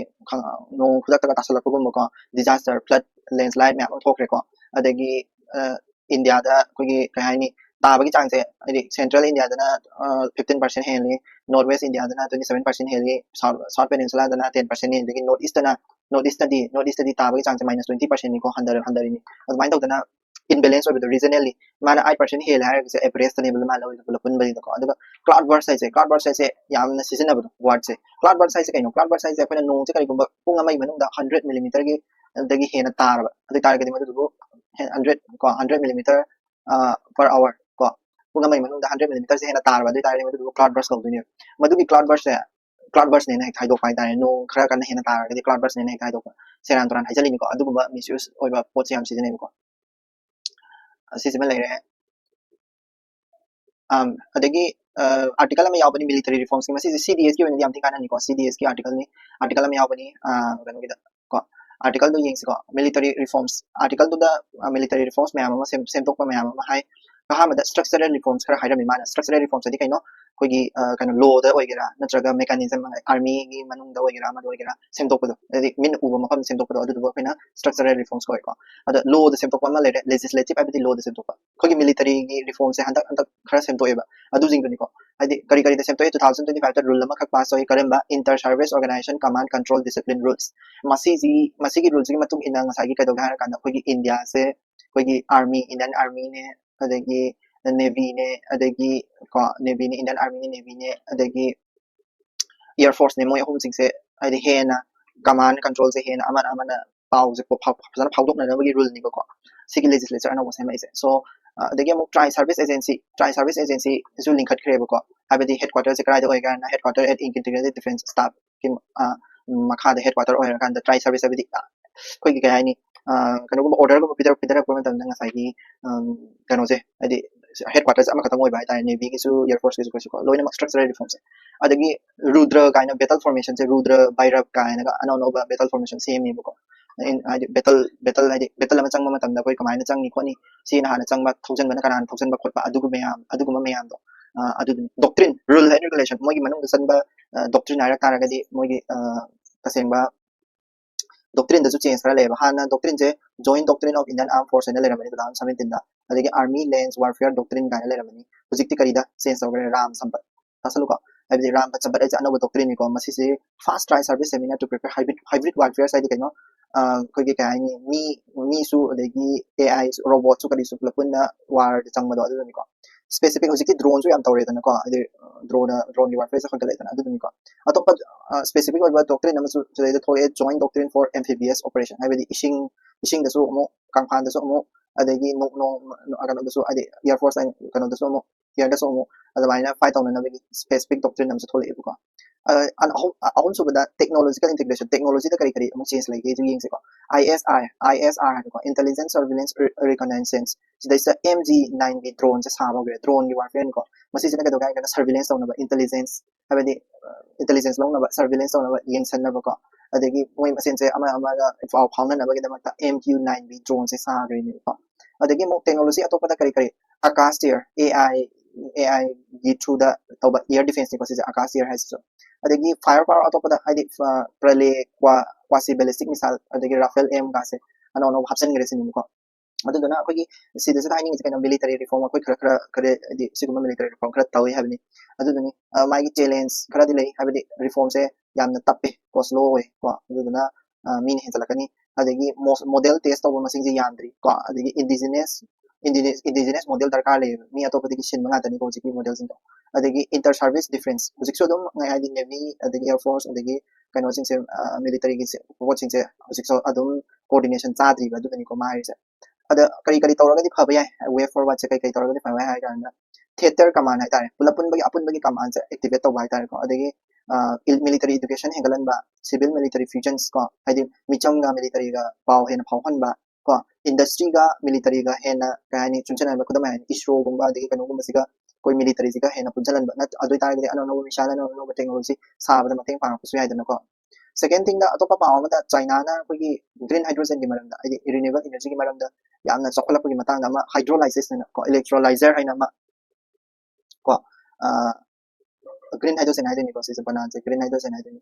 ꯅꯣꯡ ꯈꯨꯗꯛꯇꯒ ꯇꯥꯁꯜꯂꯛꯄꯒꯨꯝꯕꯀꯣ, disaster, flood, landslide ꯃꯌꯥꯝ ꯑꯃ ꯊꯣꯛꯈ꯭ꯔꯦꯀꯣ꯫ ꯑꯗꯒꯤ ꯏꯟꯗꯤꯌꯥꯗ ꯑꯩꯈꯣꯏꯒꯤ ꯀꯩ ꯍꯥꯏꯅꯤ, ꯇꯥꯕꯒꯤ ꯆꯥꯡꯁꯦ, ꯍꯥꯏꯗꯤ central ꯏꯟꯗꯤꯌꯥꯗꯅ fifteen percent ꯍꯦꯜꯂꯤ, north west ꯏꯟꯗꯤꯌꯥꯗꯅ twenty seven percent ꯍꯦꯜꯂꯤ, south, south peninsular ꯗꯅ ten percent ꯍꯦꯜꯂꯤ, ꯑꯗꯒꯤ north east ꯇꯅ, north east ꯇꯗꯤ, north east ꯇꯗꯤ ꯇꯥꯕꯒꯤ ꯆꯥꯡꯁꯦ minus twenty percent ꯅꯤꯀꯣ, ꯍꯟꯊꯔ-, ꯍꯟꯊꯔꯤꯅꯤ꯫ ꯑꯗꯨꯃꯥꯏꯅ ꯇꯧꯗꯅ imbalance ꯑꯣꯏꯕꯗꯣ, regionally ꯃꯥꯅ eight percent ꯍꯦꯜꯂꯦ ꯍꯥꯏꯔꯒꯁꯨ average ꯇꯅꯦꯕ ꯃꯥꯅ ꯂꯧꯔꯤꯗꯣ ꯄꯨꯂꯞ ꯄꯨꯟꯕꯅꯤꯅꯀꯣ꯫ ꯑꯗꯨꯒ cloud burst ꯍꯥꯏꯁꯦ, cloud burst ꯍꯥꯏꯁꯦ ꯌꯥꯝꯅ ꯁꯤꯖꯤꯟꯅꯕꯗꯣ wordꯁꯦ꯫ Cloud burst ꯍꯥꯏꯁꯦ ꯀꯩꯅꯣ? Cloud burst ꯍꯥꯏꯁꯦ ꯑꯩꯈꯣꯏꯅ ꯅꯣꯡꯁꯦ ꯀꯔꯤꯒꯨꯝꯕ ꯄꯨꯡ ꯑꯃꯒꯤ ꯃꯅꯨꯡꯗ hundred millimeterꯒꯤ, ꯑꯗꯒꯤ ꯍꯦꯟꯅ ꯇꯥꯔꯕ, ꯑꯗꯨ ꯑꯣꯏꯇꯥꯔꯒꯗꯤ ꯃꯗꯨꯗꯨꯕꯨ hundred ꯀꯣ, hundred millimeter per hour ꯀꯣ, ꯄꯨꯡ ꯑꯃꯒꯤ ꯃꯅꯨꯡꯗ hundred millimeterꯁꯦ ꯍꯦꯟꯅ ꯇꯥꯔꯕ, ꯑꯗꯨ ꯑꯣꯏꯇꯥꯔꯒꯗꯤ ꯃꯗꯨꯗꯨꯕꯨ cloud burst ꯀꯧꯗꯣꯏꯅꯦꯕ꯫ ꯃꯗꯨꯒꯤ cloud burstꯁꯦ, cloud burstꯅꯦꯅ ꯍꯦꯛꯇ ꯍꯥꯏꯗꯣꯛꯄ ꯍꯥꯏꯇꯥꯔꯦ꯫ ꯅꯣꯡ ꯈꯔ ꯀꯟꯅ ꯍꯦꯟꯅ ꯇꯥꯔꯒꯗꯤ cloud burstꯅꯦꯅ ꯍꯦꯛꯇ ꯍꯥꯏꯗꯣꯛꯄ, ꯁꯦꯔꯥꯟ ꯇꯨꯔꯥꯟ ꯍꯥꯏꯖꯜꯂꯤꯅꯤꯀꯣ꯫ ꯑꯗꯨꯒꯨꯝꯕ misuse ꯑꯣꯏꯕ ꯄꯣꯠꯁꯦ ꯌꯥꯝ ꯁꯤꯖꯤꯟꯅꯩꯕꯀꯣ꯫ ꯑꯁꯤꯁꯤꯃ ꯂꯩꯔꯦ꯫ ꯑꯝ, ꯑꯗꯒꯤ ꯑꯥꯔꯇꯤꯀꯜ ꯑꯃ ꯌꯥꯎꯕꯅꯤ military reformsꯀꯤ, ꯃꯁꯤꯁꯦ CDSꯀꯤ ꯑꯣꯏꯅꯗꯤ ꯌꯥꯝ ꯊꯤ ꯀꯥꯟꯅꯅꯤꯀꯣ꯫ CDSꯀꯤ articleꯅꯤ, article ꯑꯃ ꯌꯥꯎꯕꯅꯤ, ꯑ, ꯀꯩꯅꯣꯒꯤꯗ ꯀꯣ, articleꯗꯣ ꯌꯦꯡꯁꯤꯀꯣ꯫ Military reforms, articleꯗꯨꯗ military reforms ꯃꯌꯥꯝ ꯑꯃ ꯁꯦꯝ-, ꯁꯦꯝꯗꯣꯛꯄ ꯃꯌꯥꯝ ꯑꯃ ꯍꯥꯏ꯫ ꯑꯍꯥꯟꯕꯗ structural reforms ꯈꯔ ꯍꯥꯏꯔꯝꯃꯤ ꯃꯥꯅ꯫ Structural reforms ꯍꯥꯏꯗꯤ ꯀꯩꯅꯣ? ꯑꯩꯈꯣꯏꯒꯤ ꯀꯩꯅꯣ, lawꯗ ꯑꯣꯏꯒꯦꯔꯥ, ꯅꯠꯇ꯭ꯔꯒ mechanism, armyꯒꯤ ꯃꯅꯨꯡꯗ ꯑꯣꯏꯒꯦꯔꯥ, ꯑꯃꯗ ꯑꯣꯏꯒꯦꯔꯥ, ꯁꯦꯝꯗꯣꯛꯄꯗꯣ, ꯍꯥꯏꯗꯤ ꯃꯤꯠꯅ ꯎꯕ ꯃꯐꯝꯗ ꯁꯦꯝꯗꯣꯛꯄꯗꯣ, ꯑꯗꯨꯗꯨꯕꯨ ꯑꯩꯈꯣꯏꯅ structural reforms ꯀꯧꯋꯦꯀꯣ꯫ ꯑꯗ lawꯗ ꯁꯦꯝꯗꯣꯛꯄ ꯑꯃ ꯂꯩꯔꯦ, legislative ꯍꯥꯏꯕꯗꯤ lawꯗ ꯁꯦꯝꯗꯣꯛꯄ꯫ ꯑꯩꯈꯣꯏꯒꯤ militaryꯒꯤ reformsꯁꯦ ꯍꯟꯗꯛ, ꯍꯟꯗꯛ ꯈꯔ ꯁꯦꯝꯗꯣꯛꯑꯦꯕ, ꯑꯗꯨꯁꯤꯡꯗꯨꯅꯤꯀꯣ꯫ ꯍꯥꯏꯗꯤ ꯀꯔꯤ ꯀꯔꯤꯗ ꯁꯦꯝꯗꯣꯛꯑꯦ? Two thousand twenty fiveꯇ rule ꯑꯃꯈꯛ pass ꯇꯧꯏ, ꯀꯔꯝꯕ? Inter service organization command control discipline rules꯫ ꯃꯁꯤꯁꯤ, ꯃꯁꯤꯒꯤ ruleꯁꯤꯒꯤ ꯃꯇꯨꯡ ꯏꯟꯅ ꯉꯁꯥꯏꯒꯤ ꯀꯩꯗꯧꯒꯦ ꯍꯥꯏꯔꯀꯥꯟꯗ, ꯑꯩꯈꯣꯏꯒꯤ ꯏꯟꯗꯤꯌꯥꯁꯦ, ꯑꯩꯈꯣꯏꯒꯤ army, Indian armyꯅꯦ, ꯑꯗꯒꯤ navyꯅꯦ, ꯑꯗꯒꯤ ꯀꯣ, navyꯅꯦ, Indian armyꯅꯦ, navyꯅꯦ, ꯑꯗꯒꯤ air forceꯅꯦ, ꯃꯣꯏ ꯑꯍꯨꯝꯁꯤꯡꯁꯦ ꯍꯥꯏꯗꯤ ꯍꯦꯟꯅ command controlꯁꯦ ꯍꯦꯟꯅ ꯑꯃꯅ ꯑꯃꯅ ꯄꯥꯎꯁꯦ ꯐꯖꯅ ꯐꯥꯎꯗꯣꯛꯅꯅꯕꯒꯤ ruleꯅꯤꯕꯀꯣ ꯁꯤꯒꯤ legislature ꯑꯅꯧꯕ ꯁꯦꯝꯃꯛꯏꯁꯦ꯫ So ꯑꯗꯒꯤ ꯑꯃꯨꯛ tri service agency, tri service agencyꯁꯨ ꯂꯤꯡꯈꯠꯈ꯭ꯔꯦꯕꯀꯣ꯫ ꯍꯥꯏꯕꯗꯤ headquarterꯁꯦ ꯀꯗꯥꯏꯗ ꯑꯣꯏꯒꯦ ꯍꯥꯏꯅ, headquarter at Integrated Defence Staffꯀꯤ ꯃꯈꯥꯗ headquarter ꯑꯣꯏꯔꯀꯥꯟꯗ tri service ꯍꯥꯏꯕꯗꯤ ꯑꯩꯈꯣꯏꯒꯤ ꯀꯩ ꯍꯥꯏꯅꯤ, ꯀꯩꯅꯣꯒꯨꯝꯕ orderꯒꯨꯝꯕ ꯄꯤꯊꯔꯛ-, ꯄꯤꯊꯔꯛꯄ ꯃꯇꯝꯗ ꯉꯁꯥꯏꯒꯤ ꯀꯩꯅꯣꯁꯦ, ꯍꯥꯏꯗꯤ headquarterꯁꯦ ꯑꯃꯈꯛꯇꯪ ꯑꯣꯏꯕ ꯍꯥꯏꯇꯥꯔꯦ, navyꯒꯤꯁꯨ, air forceꯀꯤꯁꯨ, ꯀꯩꯁꯨ ꯀꯣ, ꯂꯣꯏꯅꯃꯛ structural reformꯁꯦ꯫ ꯑꯗꯒꯤ ꯔꯨꯗ꯭ꯔ ꯀꯥꯏꯅ battle formationꯁꯦ, ꯔꯨꯗ꯭ꯔ ꯕꯩꯔꯕ ꯀꯥꯏꯅꯒ ꯑꯅꯧ ꯑꯅꯧꯕ battle formation ꯁꯦꯝꯃꯦꯕꯀꯣ꯫ ꯍꯥꯏꯗꯤ ꯕꯦꯇꯜ ꯕꯦꯇꯜ ꯍꯥꯏꯗꯤ ꯕꯦꯇꯜ ꯑꯃ ꯆꯪꯕ ꯃꯇꯝꯗ ꯑꯩꯈꯣꯏ ꯀꯃꯥꯏꯅ ꯆꯪꯅꯤ ꯈꯣꯠꯅꯤ, ꯁꯤꯅ ꯍꯥꯟꯅ ꯆꯪꯕ, ꯊꯧꯖꯟꯕꯅ ꯀꯅꯥꯅ ꯊꯧꯖꯟꯕ ꯈꯣꯠꯄ, ꯑꯗꯨꯒꯨꯝꯕ ꯃꯌꯥꯝ ꯑꯗꯨꯒꯨꯝꯕ ꯃꯌꯥꯝꯗꯣ ꯑꯗꯨꯗꯨꯅꯤ doctrine, rule and regulation, ꯃꯣꯏꯒꯤ ꯃꯅꯨꯡꯗ ꯆꯟꯕ doctrine ꯍꯥꯏꯔꯛ ꯇꯥꯔꯒꯗꯤ ꯃꯣꯏꯒꯤ ꯇꯁꯦꯡꯕ doctrineꯗꯁꯨ change ꯈꯔ ꯂꯩꯌꯦꯕ꯫ ꯍꯥꯟꯅ doctrineꯁꯦ Joint Doctrine of Indian Armed Force ꯍꯥꯏꯅ ꯂꯩꯔꯝꯕꯅꯤ two thousand seventeenꯗ, ꯑꯗꯒꯤ Army Lance Warfare Doctrine ꯀꯥꯏꯅ ꯂꯩꯔꯝꯕꯅꯤ꯫ ꯍꯧꯖꯤꯛꯇꯤ ꯀꯔꯤꯗ change ꯇꯧꯈ꯭ꯔꯦ? ꯔꯥꯝ ꯁꯝꯄꯠ꯫ ꯇꯥꯁꯜꯂꯨꯀꯣ, ꯍꯥꯏꯕꯗꯤ ꯔꯥꯝ ꯁꯝꯄꯠ ꯍꯥꯏꯁꯦ ꯑꯅꯧꯕ doctrineꯅꯤꯀꯣ꯫ ꯃꯁꯤꯁꯦ fast try service seminar to prepare hybrid, hybrid warfare ꯍꯥꯏꯗꯤ ꯀꯩꯅꯣ? ꯑꯩꯈꯣꯏꯒꯤ ꯀꯩ ꯍꯥꯏꯅꯤ, ꯃꯤ ꯃꯤꯁꯨ ꯑꯗꯒꯤ AI robotꯁꯨ ꯀꯔꯤꯁꯨ ꯄꯨꯂꯞ ꯄꯨꯟꯅ warꯗ ꯆꯪꯕꯗꯣ ꯑꯗꯨꯗꯨꯅꯤꯀꯣ꯫ Specific ꯍꯧꯖꯤꯛꯇꯤ droneꯁꯨ ꯌꯥꯝ ꯇꯧꯔꯦꯗꯅꯀꯣ, ꯍꯥꯏꯗꯤ drone droneꯒꯤ warfareꯁꯦ ꯍꯧꯒꯠꯂꯛꯑꯦꯗꯅ ꯑꯗꯨꯗꯨꯅꯤꯀꯣ꯫ ꯑꯇꯣꯞꯄ specific ꯑꯣꯏꯕ doctrine ꯑꯃꯁꯨ ꯁꯤꯗꯩꯗ ꯊꯣꯛꯂꯛꯑꯦ, Joint Doctrine for Amphibious Operation, ꯍꯥꯏꯕꯗꯤ ꯏꯁꯤꯡ ꯏꯁꯤꯡꯗꯁꯨ ꯑꯃꯨꯛ, ꯀꯪꯐꯥꯟꯗꯁꯨ ꯑꯃꯨꯛ, ꯑꯗꯒꯤ ꯅꯣꯡ ꯀꯩꯅꯣꯗꯁꯨ ꯍꯥꯏꯗꯤ air force ꯀꯩꯅꯣꯗꯁꯨ ꯑꯃꯨꯛ, airꯗꯁꯨ ꯑꯃꯨꯛ ꯑꯗꯨꯃꯥꯏꯅ fight ꯇꯧꯅꯅꯕꯒꯤ specific doctrine ꯑꯃꯁꯨ ꯊꯣꯛꯂꯛꯑꯦꯕꯀꯣ꯫ ꯑꯍꯨꯝ ꯑꯍꯨꯝꯁꯨꯕꯗ technological integration, technologyꯗ ꯀꯔꯤ ꯀꯔꯤ ꯑꯃꯨꯛ change ꯂꯩꯒꯦ ꯑꯗꯨ ꯌꯦꯡꯁꯤꯀꯣ꯫ ISR, ISR ꯍꯥꯏꯕꯀꯣ, Intelligence Surveillance Reconnaissance, ꯁꯤꯗꯩꯁꯤꯗ MG nine B droneꯁꯦ ꯁꯥꯕ ꯍꯧꯈ꯭ꯔꯦ, droneꯒꯤ warfareꯅꯤꯀꯣ꯫ ꯃꯁꯤꯁꯤꯅ ꯀꯩꯗꯧꯒꯦ ꯍꯥꯏꯔꯒꯅ surveillance ꯇꯧꯅꯕ, intelligence ꯍꯥꯏꯕꯗꯤ intelligence ꯂꯧꯅꯕ, surveillance ꯇꯧꯅꯕ, ꯌꯦꯡꯁꯟꯅꯕꯀꯣ꯫ ꯑꯗꯒꯤ ꯃꯣꯏ ꯃꯁꯦꯟꯁꯦ ꯑꯃ ꯑꯃꯒ ꯄꯥꯎ ꯐꯥꯎꯅꯅꯕꯒꯤꯗꯃꯛꯇ MQ nine B droneꯁꯦ ꯁꯥꯈ꯭ꯔꯤꯅꯦꯕꯀꯣ꯫ ꯑꯗꯒꯤ ꯑꯃꯨꯛ technology ꯑꯇꯣꯞꯄꯗ ꯀꯔꯤ ꯀꯔꯤ? Akash Tir, AI, AIꯒꯤ throughꯗ ꯇꯧꯕ air defenseꯅꯤꯀꯣ ꯁꯤꯁꯦ, Akash Tir ꯍꯥꯏꯁꯤꯁꯨ꯫ ꯑꯗꯒꯤ fire power ꯑꯇꯣꯞꯄꯗ ꯍꯥꯏꯗꯤ Pralay, Quasi Ballistic Missile, ꯑꯗꯒꯤ Rafale M ꯒꯥꯁꯦ ꯑꯅꯧ ꯑꯅꯧꯕ ꯍꯥꯞꯆꯤꯟꯈ꯭ꯔꯦ ꯁꯤꯅꯤꯀꯣ꯫ ꯑꯗꯨꯗꯨꯅ ꯑꯩꯈꯣꯏꯒꯤ ꯁꯤꯗꯁꯤꯗ ꯍꯥꯏꯅꯤꯡꯉꯤꯁꯦ ꯀꯩꯅꯣ, military reform ꯑꯩꯈꯣꯏ ꯈꯔ ꯈꯔ ꯈꯔ ꯍꯥꯏꯗꯤ ꯁꯤꯒꯨꯝꯕ military reform ꯈꯔ ꯇꯧꯏ ꯍꯥꯏꯕꯅꯤ꯫ ꯑꯗꯨꯗꯨꯅꯤ ꯃꯥꯒꯤ challenge ꯈꯔꯗꯤ ꯂꯩ, ꯍꯥꯏꯕꯗꯤ reformꯁꯦ ꯌꯥꯝꯅ ꯇꯞꯄꯦ ꯀꯣ, slow ꯑꯣꯏ ꯀꯣ꯫ ꯑꯗꯨꯗꯨꯅ ꯃꯤꯅ ꯍꯦꯟꯖꯜꯂꯛꯀꯅꯤ꯫ ꯑꯗꯒꯤ model test ꯇꯧꯕ ꯃꯁꯤꯡꯁꯦ ꯌꯥꯝꯗ꯭ꯔꯤ ꯀꯣ꯫ ꯑꯗꯒꯤ indigenous indigenous model ꯗꯔꯀꯥꯔ ꯂꯩꯌꯦꯕ, ꯃꯤ ꯑꯇꯣꯞꯄꯗꯒꯤ ꯁꯤꯟꯕ ꯉꯥꯛꯇꯅꯤꯀꯣ ꯍꯧꯖꯤꯛꯀꯤ modelꯁꯤꯡꯗꯣ꯫ ꯑꯗꯒꯤ inter service difference ꯍꯧꯖꯤꯛꯁꯨ ꯑꯗꯨꯝ ꯍꯥꯏꯗꯤ navy ꯑꯗꯒꯤ air force ꯑꯗꯒꯤ ꯀꯩꯅꯣꯁꯤꯡꯁꯦ, militaryꯒꯤ ꯄꯣꯠꯁꯤꯡꯁꯦ ꯍꯧꯖꯤꯛꯁꯨ ꯑꯗꯨꯝ coordination ꯆꯥꯗ꯭ꯔꯤꯕ, ꯑꯗꯨꯗꯅꯤꯀꯣ ꯃꯥ ꯍꯥꯏꯔꯤꯁꯦ꯫ ꯑꯗ ꯀꯔꯤ ꯀꯔꯤ ꯇꯧꯔꯒꯗꯤ ꯐꯕ ꯌꯥꯏ? Way forward ꯁꯦ ꯀꯩ ꯀꯩ ꯇꯧꯔꯒꯗꯤ ꯐꯕ ꯌꯥꯏ ꯍꯥꯏ ꯀꯥꯟꯗ theater command ꯍꯥꯏꯇꯥꯔꯦ, ꯄꯨꯂꯞ ꯄꯨꯟꯕꯒꯤ ꯑꯄꯨꯟꯕꯒꯤ commandꯁꯦ activate ꯇꯧꯕ ꯍꯥꯏꯇꯥꯔꯦꯀꯣ꯫ ꯑꯗꯒꯤ military education ꯍꯦꯟꯒꯠꯍꯟꯕ, civil military fusions ꯀꯣ, ꯍꯥꯏꯗꯤ ꯃꯤꯆꯝꯒ militaryꯒ ꯄꯥꯎ ꯍꯦꯟꯅ ꯐꯥꯎꯍꯟꯕ ꯀꯣ, industryꯒ militaryꯒ ꯍꯦꯟꯅ ꯀꯩ ꯍꯥꯏꯅꯤ, ꯆꯨꯡꯁꯤꯟꯍꯟꯕ, ꯈꯨꯗꯝ ꯑꯣꯏꯅ ISROꯒꯨꯝꯕ ꯑꯗꯒꯤ ꯀꯩꯅꯣꯒꯨꯝꯕꯁꯤꯒ ꯑꯩꯈꯣꯏ militaryꯁꯤꯒ ꯍꯦꯟꯅ ꯄꯨꯟꯁꯤꯜꯍꯟꯕ, ꯑꯗꯨ ꯑꯣꯏꯇꯥꯔꯒꯗꯤ ꯑꯅꯧ ꯑꯅꯧꯕ missile, ꯑꯅꯧ ꯑꯅꯧꯕ technology ꯁꯥꯕꯗ ꯃꯇꯦꯡ ꯄꯥꯡꯉꯛꯄꯁꯨ ꯌꯥꯏꯗꯅꯀꯣ꯫ Second thingꯗ, ꯑꯇꯣꯞꯄ ꯄꯥꯎ ꯑꯃꯗ ꯆꯥꯏꯅꯥꯅ ꯑꯩꯈꯣꯏꯒꯤ green hydrogenꯒꯤ ꯃꯔꯝꯗ, ꯍꯥꯏꯗꯤ renewable energyꯒꯤ ꯃꯔꯝꯗ ꯌꯥꯝꯅ ꯆꯥꯎꯈꯠꯂꯛꯄꯒꯤ ꯃꯇꯥꯡꯗ ꯑꯃ hydrolysis ꯍꯥꯏꯅ ꯀꯣ, electrolyzer ꯍꯥꯏꯅ ꯑꯃ ꯀꯣ, green hydrogen ꯍꯥꯏꯗꯣꯏꯅꯤꯀꯣ, ꯁꯤꯁꯦ ꯕꯅꯥꯟꯁꯦ green hydrogen ꯍꯥꯏꯗꯣꯏꯅꯤ꯫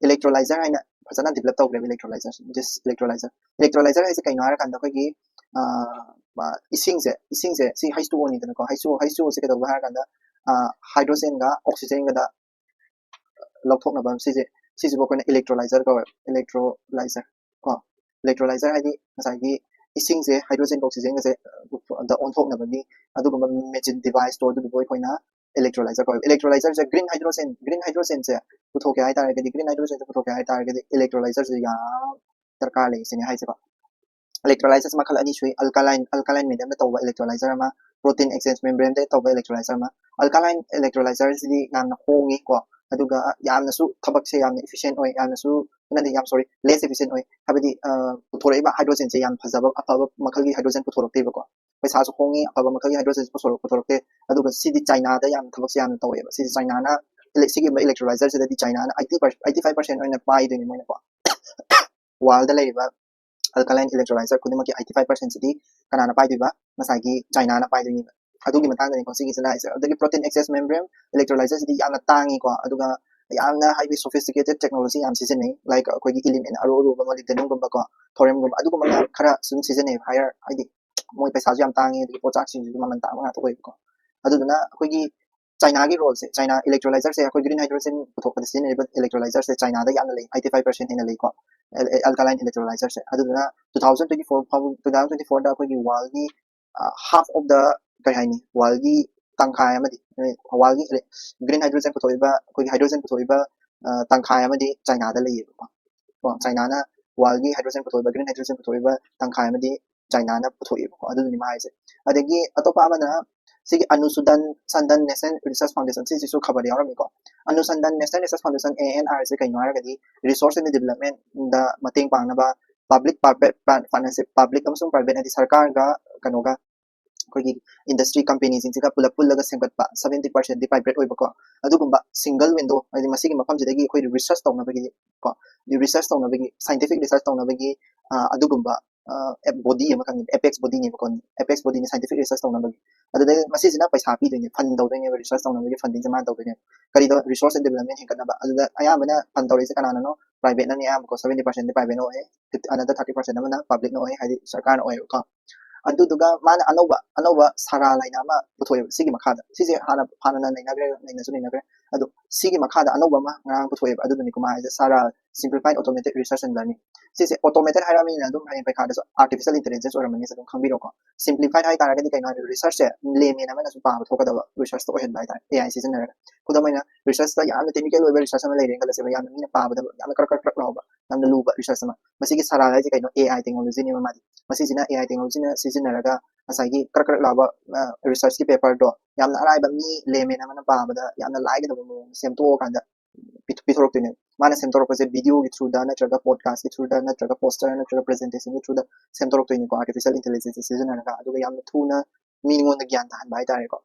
Electrolyzer ꯍꯥꯏꯅ ꯐꯖꯅ develop ꯇꯧꯈ꯭ꯔꯦꯕ electrolyzer, this electrolyzer꯫ Electrolyzer ꯍꯥꯏꯁꯦ ꯀꯩꯅꯣ ꯍꯥꯏꯔꯀꯥꯟꯗ ꯑꯩꯈꯣꯏꯒꯤ ꯏꯁꯤꯡꯁꯦ, ꯏꯁꯤꯡꯁꯦ ꯁꯤ H two O ꯅꯤꯗꯅꯀꯣ, H two O, H two O ꯁꯤ ꯀꯩꯗꯧꯕ ꯍꯥꯏꯔꯀꯥꯟꯗ hydrogenꯒ oxygenꯒꯗ ꯂꯧꯊꯣꯛꯅꯕ ꯁꯤꯁꯦ, ꯁꯤꯁꯤꯕꯨ ꯑꯩꯈꯣꯏꯅ electrolyzer ꯀꯧꯋꯦꯕ, electrolyzer ꯀꯣ꯫ Electrolyzer ꯍꯥꯏꯗꯤ ꯉꯁꯥꯏꯒꯤ ꯏꯁꯤꯡꯁꯦ hydrogenꯒ oxygenꯒꯁꯦ ꯗ ꯑꯣꯟꯊꯣꯛꯅꯕꯒꯤ ꯑꯗꯨꯒꯨꯝꯕ machine deviceꯇꯣ, ꯑꯗꯨꯗꯨꯕꯨ ꯑꯩꯈꯣꯏꯅ electrolyzer ꯀꯧꯋꯦꯕ꯫ Electrolyzerꯁꯦ green hydrogen, green hydrogenꯁꯦ ꯄꯨꯊꯣꯛꯀꯦ ꯍꯥꯏꯇꯥꯔꯒꯗꯤ, green hydrogenꯁꯦ ꯄꯨꯊꯣꯛꯀꯦ ꯍꯥꯏꯇꯥꯔꯒꯗꯤ electrolyzerꯁꯦ ꯌꯥꯝ ꯗꯔꯀꯥꯔ ꯂꯩ ꯁꯤꯅꯦ ꯍꯥꯏꯁꯦꯀꯣ꯫ Electrolyzers ꯃꯈꯜ ꯑꯅꯤ ꯁꯨꯏ, alkaline, alkaline mediumꯗ ꯇꯧꯕ electrolyzer ꯑꯃ, protein exchange membraneꯗ ꯇꯧꯕ electrolyzer ꯑꯃ꯫ Alkaline electrolyzerꯁꯤꯗꯤ ꯌꯥꯝꯅ ꯍꯣꯡꯉꯤ ꯀꯣ, ꯑꯗꯨꯒ ꯌꯥꯝꯅꯁꯨ ꯊꯕꯛꯁꯦ ꯌꯥꯝꯅ efficient ꯑꯣꯏ, ꯌꯥꯝꯅꯁꯨ, ꯅꯠꯇꯦ, ꯌꯥꯝ sorry, less efficient ꯑꯣꯏ, ꯍꯥꯏꯕꯗꯤ ꯄꯨꯊꯣꯔꯛꯏꯕ hydrogenꯁꯦ ꯌꯥꯝ ꯐꯖꯕ, ꯑꯐꯕ ꯃꯈꯜꯒꯤ hydrogen ꯄꯨꯊꯣꯔꯛꯇꯦꯕꯀꯣ꯫ ꯄꯩꯁꯥꯁꯨ ꯍꯣꯡꯉꯤ, ꯑꯐꯕ ꯃꯈꯜꯒꯤ hydrogenꯁꯦ ꯄꯨꯊꯣꯔꯛ-, ꯄꯨꯊꯣꯔꯛꯇꯦ꯫ ꯑꯗꯨꯒ ꯁꯤꯗꯤ ꯆꯥꯏꯅꯥꯗ ꯌꯥꯝꯅ ꯊꯕꯛꯁꯦ ꯌꯥꯝꯅ ꯇꯧꯋꯦꯕ꯫ ꯁꯤꯗꯤ ꯆꯥꯏꯅꯥꯅ ele-, ꯁꯤꯒꯨꯝꯕ electrolyzerꯁꯤꯗꯗꯤ ꯆꯥꯏꯅꯥꯅ eighty percent, eighty five percent ꯑꯣꯏꯅ ꯄꯥꯏꯗꯣꯏꯅꯤ ꯃꯣꯏꯅꯀꯣ꯫ Worldꯗ ꯂꯩꯔꯤꯕ alkaline electrolyzer ꯈꯨꯗꯤꯡꯃꯛꯀꯤ eighty five percentꯁꯤꯗꯤ ꯀꯅꯥꯅ ꯄꯥꯏꯗꯣꯏꯕ? ꯉꯁꯥꯏꯒꯤ ꯆꯥꯏꯅꯥꯅ ꯄꯥꯏꯗꯣꯏꯅꯦꯕ꯫ ꯑꯗꯨꯒꯤ ꯃꯇꯥꯡꯗꯅꯤꯀꯣ ꯁꯤꯒꯤꯁꯤꯅ ꯍꯥꯏꯁꯦ꯫ ꯑꯗꯒꯤ protein exchange membrane electrolyzerꯁꯤꯗꯤ ꯌꯥꯝꯅ ꯇꯥꯡꯉꯤꯀꯣ, ꯑꯗꯨꯒ ꯌꯥꯝꯅ ꯍꯥꯏꯗꯤ sophisticated technology ꯌꯥꯝ ꯁꯤꯖꯤꯟꯅꯩ, like ꯑꯩꯈꯣꯏꯒꯤ element ꯑꯔꯨ ꯑꯔꯨꯕ molybdenumꯒꯨꯝꯕꯀꯣ, thoriumꯒꯨꯝꯕ, ꯑꯗꯨꯒꯨꯝꯕ ꯈꯔ ꯁꯨꯝ ꯁꯤꯖꯤꯟꯅꯩ, higher, ꯍꯥꯏꯗꯤ ꯃꯣꯏ ꯄꯩꯁꯥꯁꯨ ꯌꯥꯝ ꯇꯥꯡꯉꯤ, ꯑꯗꯒꯤ ꯄꯣꯠꯆꯥꯛꯁꯤꯡꯁꯤꯁꯨ ꯃꯃꯜ ꯇꯥꯡꯕ ꯉꯥꯛꯇ ꯑꯣꯏꯕꯀꯣ꯫ ꯑꯗꯨꯗꯨꯅ ꯑꯩꯈꯣꯏꯒꯤ ꯆꯥꯏꯅꯥꯒꯤ roleꯁꯦ, ꯆꯥꯏꯅꯥ electrolyzerꯁꯦ, ꯑꯩꯈꯣꯏ green hydrogen ꯄꯨꯊꯣꯛꯄꯗ ꯁꯤꯖꯤꯟꯅꯔꯤꯕ electrolyzerꯁꯦ ꯆꯥꯏꯅꯥꯗ ꯌꯥꯝꯅ ꯂꯩ, eighty five percent ꯍꯦꯟꯅ ꯂꯩꯀꯣ, al-, alkaline electrolyzerꯁꯦ꯫ ꯑꯗꯨꯗꯨꯅ two thousand twenty four ꯐꯥꯎ, two thousand twenty fourꯗ ꯑꯩꯈꯣꯏꯒꯤ worldꯒꯤ half of the, ꯀꯩ ꯍꯥꯏꯅꯤ, worldꯒꯤ ꯇꯪꯈꯥꯏ ꯑꯃꯗꯤ, worldꯒꯤ green hydrogen ꯄꯨꯊꯣꯛꯏꯕ, ꯑꯩꯈꯣꯏꯒꯤ hydrogen ꯄꯨꯊꯣꯛꯏꯕ ꯇꯪꯈꯥꯏ ꯑꯃꯗꯤ ꯆꯥꯏꯅꯥꯗ ꯂꯩꯌꯦꯕꯀꯣ꯫ ꯀꯣ, ꯆꯥꯏꯅꯥꯅ worldꯒꯤ hydrogen ꯄꯨꯊꯣꯛꯏꯕ, green hydrogen ꯄꯨꯊꯣꯛꯏꯕ ꯇꯪꯈꯥꯏ ꯑꯃꯗꯤ ꯆꯥꯏꯅꯥꯅ ꯄꯨꯊꯣꯛꯑꯦꯕꯀꯣ꯫ ꯑꯗꯨꯗꯨꯅꯤ ꯃꯥ ꯍꯥꯏꯁꯦ꯫ ꯑꯗꯒꯤ ꯑꯇꯣꯞꯄ ꯑꯃꯅ ꯁꯤꯒꯤ ꯑꯅꯨꯁꯨꯗꯟ ꯁꯟꯗꯟ National Research Foundation, ꯁꯤꯁꯤꯁꯨ ꯈꯕꯔꯗ ꯌꯥꯎꯔꯝꯃꯤꯀꯣ꯫ ꯑꯅꯨꯁꯟꯙꯥꯟ National Research Foundation, ANR ꯁꯦ ꯀꯩꯅꯣ ꯍꯥꯏꯔꯒꯗꯤ research and development ꯗ ꯃꯇꯦꯡ ꯄꯥꯡꯅꯕ public private partnership, public ꯑꯃꯁꯨꯡ private, ꯍꯥꯏꯗꯤ ꯁꯔꯀꯥꯔꯒ ꯀꯩꯅꯣꯒ ꯑꯩꯈꯣꯏꯒꯤ ꯏꯟꯗꯁꯇ꯭ꯔꯤ ꯀꯝꯄꯦꯅꯤꯁꯤꯡꯁꯤꯒ ꯄꯨꯂꯞ ꯄꯨꯜꯂꯒ ꯁꯦꯝꯒꯠꯄ, ꯁꯕꯦꯟꯇꯤ ꯄꯥꯔꯁꯦꯟꯗꯤ ꯄ꯭ꯔꯥꯏꯚꯦꯠ ꯑꯣꯏꯕꯀꯣ꯫ ꯑꯗꯨꯒꯨꯝꯕ ꯁꯤꯡꯒꯜ ꯋꯤꯟꯗꯣ, ꯍꯥꯏꯗꯤ ꯃꯁꯤꯒꯤ ꯃꯐꯝꯁꯤꯗꯒꯤ ꯑꯩꯈꯣꯏ ꯔꯤꯁꯔꯁ ꯇꯧꯅꯕꯒꯤ ꯀꯣ, ꯔꯤꯁꯔꯁ ꯇꯧꯅꯕꯒꯤ, ꯁꯥꯏꯟꯇꯤꯐꯤꯛ ꯔꯤꯁꯔꯁ ꯇꯧꯅꯕꯒꯤ ꯑꯗꯨꯒꯨꯝꯕ ꯕꯣꯗꯤ ꯑꯃꯈꯛꯅꯤ, ꯑꯦꯄꯦꯛꯁ ꯕꯣꯗꯤꯅꯦꯕꯀꯣ꯫ ꯑꯦꯄꯦꯛꯁ ꯕꯣꯗꯤꯅ ꯁꯥꯏꯟꯇꯤꯐꯤꯛ ꯔꯤꯁꯔꯁ ꯇꯧꯅꯕꯒꯤ꯫ ꯑꯗꯨꯗꯩ ꯃꯁꯤꯁꯤꯅ ꯄꯩꯁꯥ ꯄꯤꯗꯣꯏꯅꯦ, ꯐꯟ ꯇꯧꯗꯣꯏꯅꯦꯕ, ꯔꯤꯁꯔꯁ ꯇꯧꯅꯕꯒꯤ ꯐꯟꯗꯤꯡꯁꯦ ꯃꯥꯅ ꯇꯧꯗꯣꯏꯅꯦꯕ꯫ ꯀꯔꯤꯗꯣ? ꯔꯤꯁꯔꯁ ꯑꯦꯟ ꯗꯦꯕꯂꯞꯃꯦꯟ ꯍꯦꯟꯒꯠꯅꯕ꯫ ꯑꯗꯨꯗ ꯑꯌꯥꯝꯕꯅ ꯐꯟ ꯇꯧꯔꯤꯁꯦ ꯀꯅꯥꯅꯅꯣ? ꯄ꯭ꯔꯥꯏꯚꯦꯠꯅꯅꯦ ꯑꯌꯥꯝꯕꯀꯣ, ꯁꯕꯦꯟꯇꯤ ꯄꯥꯔꯁꯦꯟꯗꯤ ꯄ꯭ꯔꯥꯏꯚꯦꯠꯅ ꯑꯣꯏ, ꯑꯅꯗꯔ ꯊꯥꯔꯇꯤ ꯄꯥꯔꯁꯦꯟ ꯑꯃꯅ ꯄꯕ꯭ꯂꯤꯛꯅ ꯑꯣꯏ, ꯍꯥꯏꯗꯤ ꯁꯔꯀꯥꯔꯅ ꯑꯣꯏꯌꯦꯕꯀꯣ꯫ ꯑꯗꯨꯗꯨꯒ ꯃꯥꯅ ꯑꯅꯧꯕ ꯑꯅꯧꯕ ꯁꯥꯔꯥ ꯂꯥꯏꯅ ꯑꯃ ꯄꯨꯊꯣꯛꯑꯦꯕ ꯁꯤꯒꯤ ꯃꯈꯥꯗ꯫ ꯁꯤꯁꯦ ꯍꯥꯟꯅ ꯍꯥꯟꯅꯅ ꯅꯩꯅꯈ꯭ꯔꯦ, ꯅꯩꯅꯁꯨ ꯅꯩꯅꯈ꯭ꯔꯦ꯫ ꯑꯗꯣ ꯁꯤꯒꯤ ꯃꯈꯥꯗ ꯑꯅꯧꯕ ꯑꯃ ꯉꯔꯥꯡ ꯄꯨꯊꯣꯛꯑꯦꯕ, ꯑꯗꯨꯗꯨꯅꯤꯀꯣ ꯃꯥ ꯍꯥꯏꯁꯦ, ꯁꯥꯔꯥ Simplified Automated Research and Learning꯫ ꯁꯤꯁꯦ ꯑꯣꯇꯣꯃꯦꯇꯦꯠ ꯍꯥꯏꯔꯕꯅꯤꯅ ꯑꯗꯨꯝ ꯍꯌꯦꯡ ꯄꯩꯈꯥꯗꯁꯨ ꯑꯥꯔꯇꯤꯐꯤꯁꯤꯌꯦꯜ ꯏꯟꯇꯦꯂꯤꯖꯦꯟꯁ ꯑꯣꯏꯔꯝꯃꯅꯤ, ꯑꯗꯨꯝ ꯈꯪꯕꯤꯔꯣꯀꯣ꯫ ꯁꯤꯝꯄ꯭ꯂꯤꯐꯥꯏꯠ ꯍꯥꯏ ꯇꯥꯔꯒꯗꯤ ꯀꯩꯅꯣ ꯍꯥꯏꯔꯗꯤ ꯔꯤꯁꯔꯁꯁꯦ ꯂꯦꯃꯦꯟ ꯑꯃꯅꯁꯨ ꯄꯥꯕ ꯊꯣꯛꯀꯗꯕ ꯔꯤꯁꯔꯁꯇ ꯑꯣꯏꯍꯟꯕ ꯍꯥꯏꯇꯥꯔꯦ, ꯑꯦ ꯑꯥꯏ ꯁꯤꯖꯤꯟꯅꯔꯒ꯫ ꯈꯨꯗꯝ ꯑꯣꯏꯅ ꯔꯤꯁꯔꯁꯇ ꯌꯥꯝꯅ ꯇꯦꯛꯅꯤꯀꯦꯜ ꯑꯣꯏꯕ ꯔꯤꯁꯔꯁ ꯑꯃ ꯂꯩꯔꯦ ꯈꯜꯂꯁꯦꯕ, ꯌꯥꯝꯅ ꯃꯤꯅ ꯄꯥꯕꯗ ꯌꯥꯝꯅ ꯀ꯭ꯔꯛ ꯀ꯭ꯔꯛ ꯀ꯭ꯔꯛ ꯂꯥꯎꯕ, ꯌꯥꯝꯅ ꯂꯨꯕ ꯔꯤꯁꯔꯁ ꯑꯃ꯫ ꯃꯁꯤꯒꯤ ꯁꯥꯔꯥ ꯍꯥꯏꯁꯦ ꯀꯩꯅꯣ? ꯑꯦ ꯑꯥꯏ ꯇꯦꯛꯅꯣꯂꯣꯖꯤꯅꯦꯕ ꯃꯥꯗꯤ꯫ ꯃꯁꯤꯁꯤꯅ ꯑꯦ ꯑꯥꯏ ꯇꯦꯛꯅꯣꯂꯣꯖꯤꯅ ꯁꯤꯖꯤꯟꯅꯔꯒ ꯉꯁꯥꯏꯒꯤ ꯀ꯭ꯔꯛ ꯀ꯭ꯔꯛ ꯂꯥꯎꯕ ꯔꯤꯁꯔꯁꯀꯤ ꯄꯦꯄꯔꯗꯣ ꯌꯥꯝꯅ ꯑꯔꯥꯏꯕ, ꯃꯤ ꯂꯦꯃꯦꯟ ꯑꯃꯅ ꯄꯥꯕꯗ ꯌꯥꯝꯅ ꯂꯥꯏꯒꯗꯕ ꯃꯑꯣꯡꯗ ꯁꯦꯝꯗꯣꯛꯑꯀꯥꯟꯗ ꯄꯤꯊ-, ꯄꯤꯊꯣꯔꯛꯇꯣꯏꯅꯦ꯫ ꯃꯥꯅ ꯁꯦꯝꯗꯣꯔꯛꯄꯁꯦ ꯚꯤꯗꯤꯑꯣꯒꯤ ꯊ꯭ꯔꯨꯗ ꯅꯠꯇ꯭ꯔꯒ ꯄꯣꯗꯀꯥꯁꯀꯤ ꯊ꯭ꯔꯨꯗ ꯅꯠꯇ꯭ꯔꯒ ꯄꯣꯁꯇꯔ ꯅꯠꯇ꯭ꯔꯒ ꯄ꯭ꯔꯖꯦꯟꯇꯦꯁꯟꯒꯤ ꯊ꯭ꯔꯨꯗ ꯁꯦꯝꯗꯣꯔꯛꯇꯣꯏꯅꯤꯀꯣ, ꯑꯥꯔꯇꯤꯐꯤꯁꯤꯌꯦꯜ ꯏꯟꯇꯦꯂꯤꯖꯦꯟꯁꯁꯦ ꯁꯤꯖꯤꯟꯅꯔꯒ꯫ ꯑꯗꯨꯒ ꯌꯥꯝꯅ ꯊꯨꯅ ꯃꯤꯉꯣꯟꯗ ꯒ꯭ꯌꯥꯟ ꯇꯥꯍꯟꯕ ꯍꯥꯏꯇꯥꯔꯦꯀꯣ꯫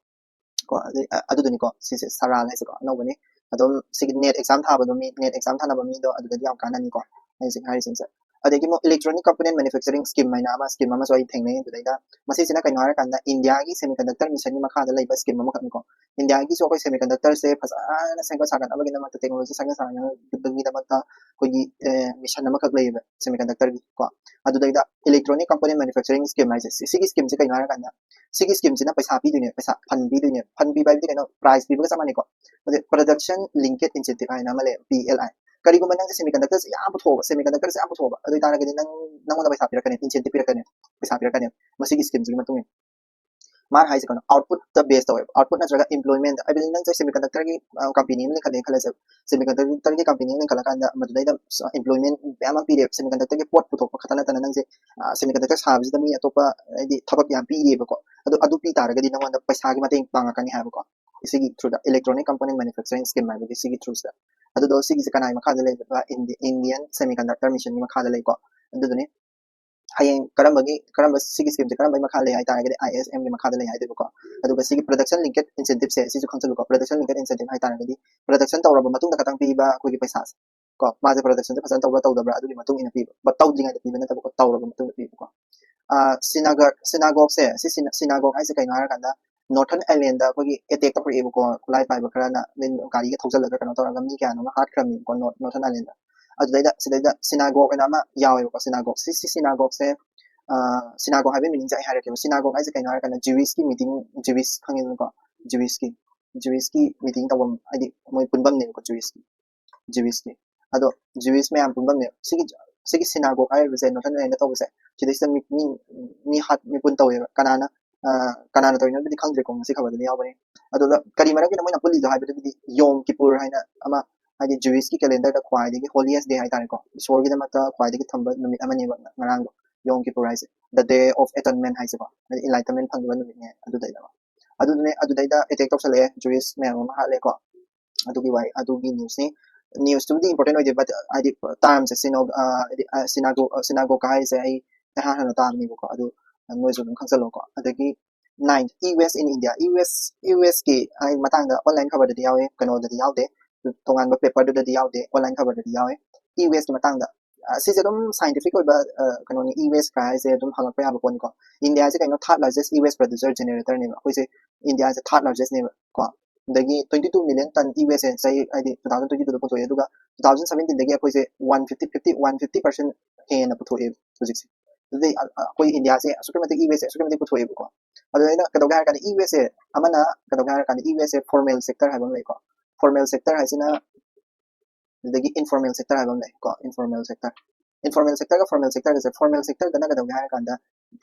ꯀꯣ, ꯑꯗꯨ-, ꯑ-, ꯑꯗꯨꯗꯨꯅꯤꯀꯣ, ꯁꯤꯁꯦ ꯁꯥꯔꯥ ꯍꯥꯏꯁꯦꯀꯣ, ꯑꯅꯧꯕꯅꯤ꯫ ꯑꯗꯨꯝ ꯁꯤꯒꯤ ꯅꯦꯠ ꯑꯦꯛꯖꯥꯝ ꯊꯥꯕꯗꯣ, ꯃꯤ ꯅꯦꯠ ꯑꯦꯛꯖꯥꯝ ꯊꯥꯅꯕ ꯃꯤꯗꯣ ꯑꯗꯨꯗꯗꯤ ꯌꯥꯝ ꯀꯥꯟꯅꯅꯤꯀꯣ, ꯑꯩ ꯍꯧꯖꯤꯛ ꯍꯥꯏꯔꯤꯁꯤꯡꯁꯦ꯫ ꯑꯗꯒꯤ ꯑꯃꯨꯛ Electronic Component Manufacturing Scheme ꯍꯥꯏꯅ ꯑꯃ ꯁ꯭ꯀꯤꯝ ꯑꯃꯁꯨ ꯑꯩ ꯊꯦꯡꯅꯩ꯫ ꯑꯗꯨꯗꯩꯗ ꯃꯁꯤꯁꯤꯅ ꯀꯩꯅꯣ ꯍꯥꯏꯔꯀꯥꯟꯗ, ꯏꯟꯗꯤꯌꯥꯒꯤ ꯁꯦꯃꯤꯀꯟꯗꯛꯇꯔ ꯃꯤꯁꯟꯒꯤ ꯃꯈꯥꯗ ꯂꯩꯕ ꯁ꯭ꯀꯤꯝ ꯑꯃꯈꯛꯅꯤꯀꯣ꯫ ꯏꯟꯗꯤꯌꯥꯒꯤꯁꯨ ꯑꯩꯈꯣꯏ ꯁꯦꯃꯤꯀꯟꯗꯛꯇꯔꯁꯦ ꯐꯖꯅ ꯁꯦꯝꯒꯠ ꯁꯥꯒꯠꯅꯕꯒꯤꯗꯃꯛꯇ, ꯇꯦꯛꯅꯣꯂꯣꯖꯤ ꯁꯦꯝꯒꯠ ꯁꯥꯒꯠꯅꯕꯒꯤꯗꯃꯛꯇ ꯑꯩꯈꯣꯏꯒꯤ, ꯑꯦ, ꯃꯤꯁꯟ ꯑꯃꯈꯛ ꯂꯩꯌꯦꯕ ꯁꯦꯃꯤꯀꯟꯗꯛꯇꯔꯒꯤ ꯀꯣ꯫ ꯑꯗꯨꯗꯩꯗ Electronic Component Manufacturing Scheme ꯍꯥꯏꯁꯦ, ꯁꯤ-, ꯁꯤꯒꯤ ꯁ꯭ꯀꯤꯝꯁꯦ ꯀꯩꯅꯣ ꯍꯥꯏꯔꯀꯥꯟꯗ, ꯁꯤꯒꯤ ꯁ꯭ꯀꯤꯝꯁꯤꯅ ꯄꯩꯁꯥ ꯄꯤꯗꯣꯏꯅꯦ, ꯄꯩꯁꯥ, ꯐꯟ ꯄꯤꯗꯣꯏꯅꯦ꯫ ꯐꯟ ꯄꯤꯕ ꯍꯥꯏꯕꯗꯤ ꯀꯩꯅꯣ? ꯄ꯭ꯔꯥꯏꯖ ꯄꯤꯕꯒ ꯆꯞ ꯃꯥꯟꯅꯩꯀꯣ꯫ ꯑꯗꯩ Production Linked Incentive ꯍꯥꯏꯅ ꯑꯃ ꯂꯩ, ꯄꯤ ꯑꯦꯜ ꯑꯥꯏ꯫ ꯀꯔꯤꯒꯨꯝꯕ ꯅꯪꯁꯦ ꯁꯦꯃꯤꯀꯟꯗꯛꯇꯔꯁꯦ ꯌꯥꯝ ꯄꯨꯊꯣꯛꯑꯕ, ꯁꯦꯃꯤꯀꯟꯗꯛꯇꯔꯁꯦ ꯌꯥꯝ ꯄꯨꯊꯣꯛꯑꯕ, ꯑꯗꯨ ꯑꯣꯏꯇꯥꯔꯒꯗꯤ ꯅꯪ, ꯅꯪꯉꯣꯟꯗ ꯄꯩꯁꯥ ꯄꯤꯔꯛꯀꯅꯤ, ꯏꯟꯁꯦꯟꯇꯤꯞ ꯄꯤꯔꯛꯀꯅꯤ, ꯄꯩꯁꯥ ꯄꯤꯔꯛꯀꯅꯤ ꯃꯁꯤꯒꯤ ꯁ꯭ꯀꯤꯝꯁꯤꯒꯤ ꯃꯇꯨꯡ ꯏꯟꯅ꯫ ꯃꯥꯅ ꯍꯥꯏꯁꯦ ꯀꯩꯅꯣ? ꯑꯥꯎꯠꯄꯨꯠꯇ ꯕꯦꯁ ꯇꯧꯋꯦꯕ꯫ ꯑꯥꯎꯠꯄꯨꯠ ꯅꯠꯇ꯭ꯔꯒ ꯏꯝꯄ꯭ꯂꯣꯏꯃꯦꯟ, ꯍꯥꯏꯕꯗꯤ ꯅꯪꯁꯦ ꯁꯦꯃꯤꯀꯟꯗꯛꯇꯔꯒꯤ, ꯑ, ꯀꯝꯄꯦꯅꯤ ꯑꯃ ꯂꯤꯡꯈꯠꯂꯦ ꯈꯜꯂꯁꯦꯕ꯫ ꯁꯦꯃꯤꯀꯟꯗꯛꯇꯔꯒꯤ ꯀꯝꯄꯦꯅꯤ ꯑꯃ ꯂꯤꯡꯈꯠꯂꯀꯥꯟꯗ ꯃꯗꯨꯗꯩꯗ, ꯑ, ꯏꯝꯄ꯭ꯂꯣꯏꯃꯦꯟ ꯃꯌꯥꯝ ꯑꯃ ꯄꯤꯔꯦꯕ꯫ ꯁꯦꯃꯤꯀꯟꯗꯛꯇꯔꯒꯤ ꯄꯣꯠ ꯄꯨꯊꯣꯛꯄ ꯈꯛꯇ ꯅꯠꯇꯅ ꯅꯪꯁꯦ, ꯑ, ꯁꯦꯃꯤꯀꯟꯗꯛꯇꯔ ꯁꯥꯕꯁꯤꯗ ꯃꯤ ꯑꯇꯣꯞꯄ, ꯍꯥꯏꯗꯤ, ꯊꯕꯛ ꯌꯥꯝ ꯄꯤꯔꯤꯑꯕꯀꯣ꯫ ꯑꯗꯨ, ꯑꯗꯨ ꯄꯤ ꯇꯥꯔꯒꯗꯤ ꯅꯉꯣꯟꯗ ꯄꯩꯁꯥꯒꯤ ꯃꯇꯦꯡ ꯄꯥꯡꯉꯛꯀꯅꯤ ꯍꯥꯏꯕꯀꯣ꯫ ꯁꯤꯒꯤ ꯊ꯭ꯔꯨꯗ, Electronic Component Manufacturing Scheme ꯍꯥꯏꯕꯒꯤ ꯁꯤꯒꯤ ꯊ꯭ꯔꯨꯁꯤꯗ꯫ ꯑꯗꯨꯗꯣ ꯁꯤꯒꯤꯁꯦ ꯀꯅꯥꯒꯤ ꯃꯈꯥꯗ ꯂꯩꯕ? ꯏꯟꯗꯤ-, Indian Semiconductor Mission ꯒꯤ ꯃꯈꯥꯗ ꯂꯩꯀꯣ꯫ ꯑꯗꯨꯗꯨꯅꯤ꯫ ꯍꯌꯦꯡ ꯀꯔꯝꯕꯒꯤ ꯀꯔꯝꯕ ꯁꯤꯒꯤ ꯁ꯭ꯀꯤꯝꯁꯦ ꯀꯔꯝꯕꯒꯤ ꯃꯈꯥ ꯂꯩ ꯍꯥꯏꯇꯥꯔꯒꯗꯤ, ꯑꯥꯏ ꯑꯦꯁ ꯑꯦꯝꯒꯤ ꯃꯈꯥꯗ ꯂꯩ ꯍꯥꯏꯗꯣꯏꯕꯀꯣ꯫ ꯑꯗꯨꯒ ꯁꯤꯒꯤ production linked incentive ꯁꯦ ꯁꯤꯁꯨ ꯈꯪꯖꯜꯂꯨꯀꯣ꯫ Production linked incentive ꯍꯥꯏꯇꯥꯔꯒꯗꯤ production ꯇꯧꯔꯕ ꯃꯇꯨꯡꯗ ꯈꯛꯇꯪ ꯄꯤꯕ ꯑꯩꯈꯣꯏꯒꯤ ꯄꯩꯁꯥꯁꯦ ꯀꯣ, ꯃꯥꯁꯦ production ꯁꯦ ꯐꯖꯅ ꯇꯧꯕ꯭ꯔꯥ ꯇꯧꯗꯕ꯭ꯔꯥ ꯑꯗꯨꯒꯤ ꯃꯇꯨꯡ ꯏꯟꯅ ꯄꯤꯕ꯫ But ꯇꯧꯗ꯭ꯔꯤꯉꯩꯗ ꯄꯤꯕ ꯅꯠꯇꯕꯀꯣ, ꯇꯧꯔꯕ ꯃꯇꯨꯡꯗ ꯄꯤꯕꯀꯣ꯫ ꯁꯤꯅꯥꯒꯣꯛ ꯁꯤꯅꯥꯒꯣꯛꯁꯦ ꯁꯤ ꯁꯤꯅꯥꯒꯣꯛ ꯍꯥꯏꯁꯦ ꯀꯩꯅꯣ ꯍꯥꯏꯔꯀꯥꯟꯗ, Northern Ireland ꯗ ꯑꯩꯈꯣꯏꯒꯤ attack ꯇꯧꯔꯛꯑꯦꯕꯀꯣ, ꯈꯨꯠꯂꯥꯏ ꯄꯥꯏꯕ ꯈꯔꯅ ꯒꯥꯔꯤꯒ ꯊꯧꯖꯜꯂꯒ ꯀꯩꯅꯣ ꯇꯧꯔꯒ ꯃꯤ ꯀꯌꯥꯅꯣ ꯑꯃ ꯍꯥꯠꯈ꯭ꯔꯕꯅꯦꯕꯀꯣ, Northern Ireland ꯗ꯫ ꯑꯗꯨꯗꯩꯗ ꯁꯤꯗꯩꯗ ꯁꯤꯅꯥꯒꯣꯛ ꯑꯅ ꯑꯃ ꯌꯥꯎꯋꯦꯕꯀꯣ꯫ ꯁꯤꯅꯥꯒꯣꯛ ꯁꯤ ꯁꯤ ꯁꯤꯅꯥꯒꯣꯛꯁꯦ ꯁꯤꯅꯥꯒꯣꯛ ꯍꯥꯏꯕꯒꯤ meaning ꯁꯦ ꯑꯩ ꯍꯥꯏꯔꯛꯀꯦꯕ꯫ ꯁꯤꯅꯥꯒꯣꯛ ꯍꯥꯏꯁꯦ ꯀꯩꯅꯣ ꯍꯥꯏꯔꯀꯥꯟꯗ Jewish ꯀꯤ meeting, Jewish ꯈꯪꯉꯤꯗꯅꯀꯣ, Jewish ꯀꯤ Jewish ꯀꯤ meeting ꯇꯧꯐꯝ, ꯍꯥꯏꯗꯤ ꯃꯣꯏ ꯄꯨꯟꯐꯝꯅꯦꯕꯀꯣ, Jewish ꯀꯤ Jewish ꯀꯤ ꯑꯗꯣ Jewish ꯃꯌꯥꯝ ꯄꯨꯟꯐꯝꯅꯦꯕ ꯁꯤꯒꯤ ꯁꯤꯒꯤ ꯁꯤꯅꯥꯒꯣꯛ ꯍꯥꯏꯔꯤꯕꯁꯦ꯫ Northern Ireland ꯗ ꯇꯧꯕꯁꯦ ꯁꯤꯗꯩꯁꯤꯗ ꯃꯤ ꯃꯤ ꯃꯤ ꯍꯥꯠ ꯃꯤ ꯄꯨꯟ ꯇꯧꯋꯦꯕ꯫ ꯀꯅꯥꯅ ꯀꯅꯥꯅ ꯇꯧꯔꯤꯅꯣꯕꯨꯗꯤ ꯈꯪꯗ꯭ꯔꯦꯀꯣ, ꯉꯁꯤ ꯈꯕꯔꯗ ꯌꯥꯎꯕꯅꯤ꯫ ꯑꯗꯨꯒ ꯀꯔꯤ ꯃꯔꯝꯒꯤꯅꯣ ꯃꯣꯏꯅ ꯄꯨꯜꯂꯤꯗꯣ ꯍꯥꯏꯕꯗꯨꯕꯨꯗꯤ Yom Kippur ꯍꯥꯏꯅ ꯑꯃ, ꯍꯥꯏꯗꯤ Jewish ꯀꯤ calendar ꯗ ꯈ꯭ꯋꯥꯏꯗꯒꯤ holiest day ꯍꯥꯏꯇꯥꯔꯦꯀꯣ, ꯏꯁꯣꯔꯒꯤꯗꯃꯛꯇ ꯈ꯭ꯋꯥꯏꯗꯒꯤ ꯊꯝꯕ ꯅꯨꯃꯤꯠ ꯑꯃꯅꯦꯕ ꯉꯔꯥꯡꯗꯣ꯫ Yom Kippur ꯍꯥꯏꯁꯦ the day of atonement ꯍꯥꯏꯁꯦꯀꯣ, ꯍꯥꯏꯗꯤ enlightenment ꯐꯪꯈꯤꯕ ꯅꯨꯃꯤꯠꯅꯦ ꯑꯗꯨꯗꯩꯗ꯫ ꯑꯗꯨꯗꯨꯅꯦ, ꯑꯗꯨꯗꯩꯗ attack ꯇꯧꯁꯜꯂꯛꯑꯦ, Jewish ꯃꯌꯥꯝ ꯑꯃ ꯍꯥꯠꯂꯦꯀꯣ꯫ ꯑꯗꯨꯒꯤ ꯋꯥꯔꯤ, ꯑꯗꯨꯒꯤ news ꯅꯤ꯫ News ꯇꯨꯕꯨꯗꯤ important ꯑꯣꯏꯗꯦ, but ꯍꯥꯏꯗꯤ term ꯁꯦ ꯁꯤꯅꯣ ꯍꯥꯏꯗꯤ ꯁꯤꯅꯥꯒꯣ ꯁꯤꯅꯥꯒꯣꯒ ꯍꯥꯏꯁꯦ ꯑꯩ ꯏꯍꯥꯟ ꯍꯥꯟꯅ ꯇꯥꯕꯅꯦꯕꯀꯣ꯫ ꯑꯗꯨ ꯅꯣꯏꯁꯨ ꯑꯗꯨꯝ ꯈꯪꯖꯜꯂꯣꯀꯣ꯫ ꯑꯗꯒꯤ ninth, U S in India, U S U S ꯀꯤ ꯃꯇꯥꯡꯗ online ꯈꯕꯔꯗꯗꯤ ꯌꯥꯎꯋꯦ, ꯀꯩꯅꯣꯗꯗꯤ ꯌꯥꯎꯗꯦ, ꯇꯣꯉꯥꯟꯕ paper ꯗꯨꯗꯗꯤ ꯌꯥꯎꯗꯦ, online ꯈꯕꯔꯗꯗꯤ ꯌꯥꯎꯋꯦ꯫ U S ꯀꯤ ꯃꯇꯥꯡꯗ ꯁꯤꯁꯦ ꯑꯗꯨꯝ scientific ꯑꯣꯏꯕ ꯀꯩꯅꯣꯅꯤ꯫ U S ꯀ ꯍꯥꯏꯁꯦ ꯑꯗꯨꯝ ꯍꯪꯉꯛꯄ ꯌꯥꯕ ꯄꯣꯠꯅꯤꯀꯣ꯫ India ꯁꯦ ꯀꯩꯅꯣ third largest U S producer generator ꯅꯦꯕ꯫ ꯑꯩꯈꯣꯏꯁꯦ India ꯁꯦ third largest ꯅꯦꯕ ꯀꯣ꯫ ꯑꯗꯒꯤ twenty two million ton U S ꯁꯦ ꯆꯍꯤ, ꯍꯥꯏꯗꯤ two thousand twenty two ꯗ ꯄꯨꯊꯣꯛꯑꯦ, ꯑꯗꯨꯒ two thousand seventeen ꯗꯒꯤ ꯑꯩꯈꯣꯏꯁꯦ one fifty fifty one fifty percent ꯍꯦꯟꯅ ꯄꯨꯊꯣꯛꯑꯦ ꯍꯧꯖꯤꯛꯁꯦ꯫ ꯑꯗꯨꯗꯤ ꯑꯩꯈꯣꯏ India ꯁꯦ ꯑꯁꯨꯛꯀꯤ ꯃꯇꯤꯛ, U S ꯁꯦ ꯑꯁꯨꯛꯀꯤ ꯃꯇꯤꯛ ꯄꯨꯊꯣꯛꯑꯦꯕꯀꯣ꯫ ꯑꯗꯨ ꯑꯩꯅ ꯀꯩꯗꯧꯒꯦ ꯍꯥꯏꯔ ꯀꯥꯟꯗ U S ꯁꯦ ꯑꯃꯅ ꯀꯩꯗꯧꯒꯦ ꯍꯥꯏꯔ ꯀꯥꯟꯗ U S ꯁꯦ formal sector ꯍꯥꯏꯕ ꯑꯃ ꯂꯩꯀꯣ꯫ Formal sector ꯍꯥꯏꯁꯤꯅ ꯑꯗꯒꯤ informal sector ꯍꯥꯏꯕ ꯑꯃ ꯂꯩ ꯀꯣ, informal sector꯫ Informal sector ꯒ formal sector ꯒꯁꯦ, formal sector ꯗꯅ ꯀꯩꯗꯧꯒꯦ ꯍꯥꯏꯔ ꯀꯥꯟꯗ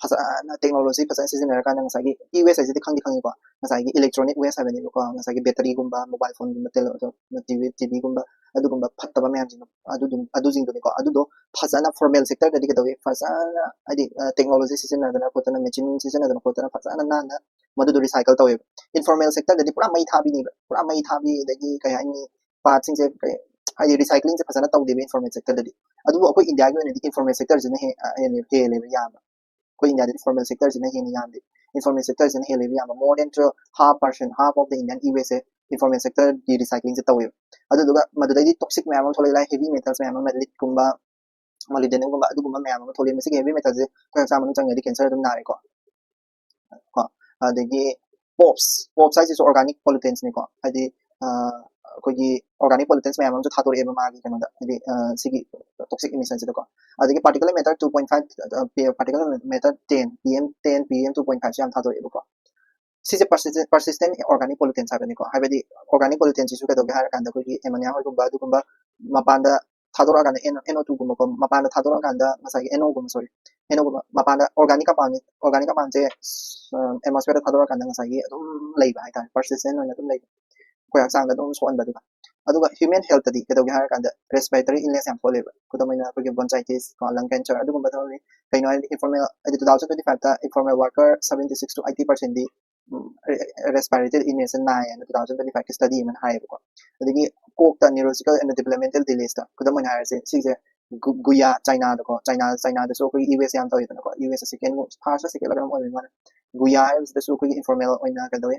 ꯐꯖꯅ technology ꯐꯖꯅ ꯁꯤꯖꯤꯟꯅꯔꯀꯥꯟꯗ ꯉꯁꯥꯏꯒꯤ U S ꯍꯥꯏꯁꯤꯗꯤ ꯈꯪꯗꯤ ꯈꯪꯉꯤꯀꯣ, ꯉꯁꯥꯏꯒꯤ electronic waste ꯍꯥꯏꯕꯅꯦꯕꯀꯣ, ꯉꯁꯥꯏꯒꯤ battery ꯒꯨꯝꯕ, mobile phone ꯒꯨꯝꯕ, ꯇꯦꯂꯦ-, ꯇꯤ ꯚꯤꯒꯨꯝꯕ, ꯑꯗꯨꯒꯨꯝꯕ ꯐꯠꯇꯕ ꯃꯌꯥꯝꯁꯤꯡꯗꯣ, ꯑꯗꯨꯗꯨꯝ-, ꯑꯗꯨꯁꯤꯡꯗꯨꯅꯤꯀꯣ꯫ ꯑꯗꯨꯗꯣ ꯐꯖꯅ formal sector ꯗꯗꯤ ꯀꯩꯗꯧꯏ, ꯐꯖꯅ ꯍꯥꯏꯗꯤ technology ꯁꯤꯖꯤꯟꯅꯗꯅ ꯈꯣꯠꯇꯅ, machine ꯁꯤꯖꯤꯟꯅꯗꯅ ꯈꯣꯠꯇꯅ ꯐꯖꯅ ꯅꯥꯟꯅ ꯃꯗꯨꯗꯣ recycle ꯇꯧꯋꯦꯕ꯫ Informal sector ꯗꯗꯤ ꯄꯨꯔꯥ ꯃꯩ ꯊꯥꯕꯤꯅꯦꯕ, ꯄꯨꯔꯥ ꯃꯩ ꯊꯥꯕꯤ꯫ ꯑꯗꯒꯤ ꯀꯩ ꯍꯥꯏꯅꯤ, part ꯁꯤꯡꯁꯦ ꯀꯩ, ꯍꯥꯏꯗꯤ recycling ꯁꯦ ꯐꯖꯅ ꯇꯧꯗꯦꯕ informal sector ꯗꯗꯤ꯫ ꯑꯗꯨꯕꯨ ꯑꯩꯈꯣꯏ ꯏꯟꯗꯤꯌꯥꯒꯤ ꯑꯣꯏꯅꯗꯤ informal sector ꯁꯤꯅ ꯍꯦ- ꯑ, ꯍꯦꯟꯅ ꯍꯦꯜꯂꯦꯕ ꯌꯥꯝꯕ꯫ ꯑꯩꯈꯣꯏ ꯏꯟꯗꯤꯌꯥꯗꯗꯤ formal sector ꯁꯤꯅ ꯍꯦꯟꯅ ꯌꯥꯝꯗꯦ, informal sector ꯁꯤꯅ ꯍꯦꯜꯂꯦꯕ ꯌꯥꯝꯕ꯫ More than half percent, half of the Indian e-waste say informal sector ꯒꯤ recycling ꯁꯦ ꯇꯧꯋꯦꯕ꯫ ꯑꯗꯨꯗꯨꯒ ꯃꯗꯨꯗꯩꯗꯤ toxic ꯃꯌꯥꯝ ꯑꯃ ꯊꯣꯛꯂꯛꯏ, like heavy metals ꯃꯌꯥꯝ ꯑꯃ, lead ꯀꯨꯝꯕ, molybdenum ꯒꯨꯝꯕ, ꯑꯗꯨꯒꯨꯝꯕ ꯃꯌꯥꯝ ꯑꯃ ꯊꯣꯛꯂꯛꯑꯦ꯫ ꯃꯁꯤꯒꯤ heavy metals ꯁꯦ ꯑꯩꯈꯣꯏ ꯍꯛꯆꯥꯡ ꯃꯅꯨꯡ ꯆꯪꯉꯗꯤ cancer ꯑꯗꯨꯝ ꯅꯥꯔꯦꯀꯣ꯫ ꯀꯣ ꯑꯗꯒꯤ POPs, POPs ꯍꯥꯏꯁꯤꯁꯨ organic pollutants ꯅꯤꯀꯣ, ꯍꯥꯏꯗꯤ ꯑ, ꯑꯩꯈꯣꯏꯒꯤ organic pollutants ꯃꯌꯥꯝ ꯑꯃꯁꯨ ꯊꯥꯗꯣꯔꯛꯑꯦꯕ ꯃꯥꯒꯤ ꯀꯩꯅꯣꯗ, ꯍꯥꯏꯗꯤ ꯑ, ꯁꯤꯒꯤ toxic emission ꯁꯤꯗꯀꯣ꯫ ꯑꯗꯒꯤ particulate matter two point five, particulate matter ten, PM ten, PM two point five ꯁꯤ ꯌꯥꯝ ꯊꯥꯗꯣꯔꯛꯑꯦꯕꯀꯣ꯫ ꯁꯤꯁꯦ persistent, persistent organic pollutants ꯍꯥꯏꯕꯅꯤꯀꯣ꯫ ꯍꯥꯏꯕꯗꯤ organic pollutants ꯁꯤꯁꯨ ꯀꯩꯗꯧꯒꯦ ꯍꯥꯏꯔꯀꯥꯟꯗ ꯑꯩꯈꯣꯏꯒꯤ ammonia ꯍꯣꯏꯒꯨꯝꯕ ꯑꯗꯨꯒꯨꯝꯕ ꯃꯄꯥꯟꯗ ꯊꯥꯗꯣꯔꯛꯑꯀꯥꯟꯗ, N- NO two ꯒꯨꯝꯕꯀꯣ, ꯃꯄꯥꯟꯗ ꯊꯥꯗꯣꯔꯛꯑꯀꯥꯟꯗ ꯉꯁꯥꯏꯒꯤ NO ꯒꯨꯝꯕ, sorry, NO ꯒꯨꯝꯕ ꯃꯄꯥꯟꯗ organic compound, organic compound ꯁꯦ atmosphere ꯗ ꯊꯥꯗꯣꯔꯛꯑꯀꯥꯟꯗ ꯉꯁꯥꯏꯒꯤ ꯑꯗꯨꯝ ꯂꯩꯕ ꯍꯥꯏꯇꯥꯔꯦ, persistent ꯑꯣꯏꯅ ꯑꯗꯨꯝ ꯂꯩꯕ, ꯑꯩꯈꯣꯏ ꯍꯛꯆꯥꯡꯗ ꯑꯗꯨꯝ ꯁꯣꯛꯍꯟꯕ꯫ ꯑꯗꯨꯒ ꯑꯗꯨꯒ human health ꯇꯗꯤ ꯀꯩꯗꯧꯒꯦ ꯍꯥꯏꯔꯀꯥꯟꯗ respiratory illness ꯌꯥꯝ ꯊꯣꯛꯍꯜꯂꯦꯕ꯫ ꯈꯨꯗꯝ ꯑꯣꯏꯅ ꯑꯩꯈꯣꯏꯒꯤ bronchitis ꯀꯣ, lung cancer ꯑꯗꯨꯒꯨꯝꯕ ꯊꯣꯛꯍꯜꯂꯤ꯫ ꯀꯩꯅꯣ ꯍꯥꯏꯔꯗꯤ informal, ꯍꯥꯏꯗꯤ two thousand twenty five ꯇ informal worker seventy six to eighty percent D respiratory illness ꯅꯥꯏ ꯍꯥꯏꯅ two thousand twenty five ꯀꯤ study ꯑꯃꯅ ꯍꯥꯏꯌꯦꯕꯀꯣ꯫ ꯑꯗꯒꯤ ꯀꯣꯛꯇ neurological and developmental delays ꯇ ꯈꯨꯗꯝ ꯑꯣꯏꯅ ꯍꯥꯏꯔꯁꯦ, ꯁꯤꯁꯦ ꯒꯨ- ꯒꯨꯌꯥ, ꯆꯥꯏꯅꯥꯗꯀꯣ, ꯆꯥꯏꯅꯥ, ꯆꯥꯏꯅꯥꯗꯁꯨ ꯑꯩꯈꯣꯏꯒꯤ e-waste ꯌꯥꯝ ꯇꯧꯋꯤꯗꯅꯀꯣ, e-waste second, first ꯁꯦꯀꯦꯟ ꯀꯩꯅꯣꯝ ꯑꯣꯏꯕꯅꯤ ꯃꯥꯅ꯫ ꯒꯨꯌꯥ ꯍꯥꯏꯕꯁꯤꯗꯁꯨ ꯑꯩꯈꯣꯏꯒꯤ informal ꯑꯣꯏꯅ ꯀꯩꯗꯧꯋꯦ,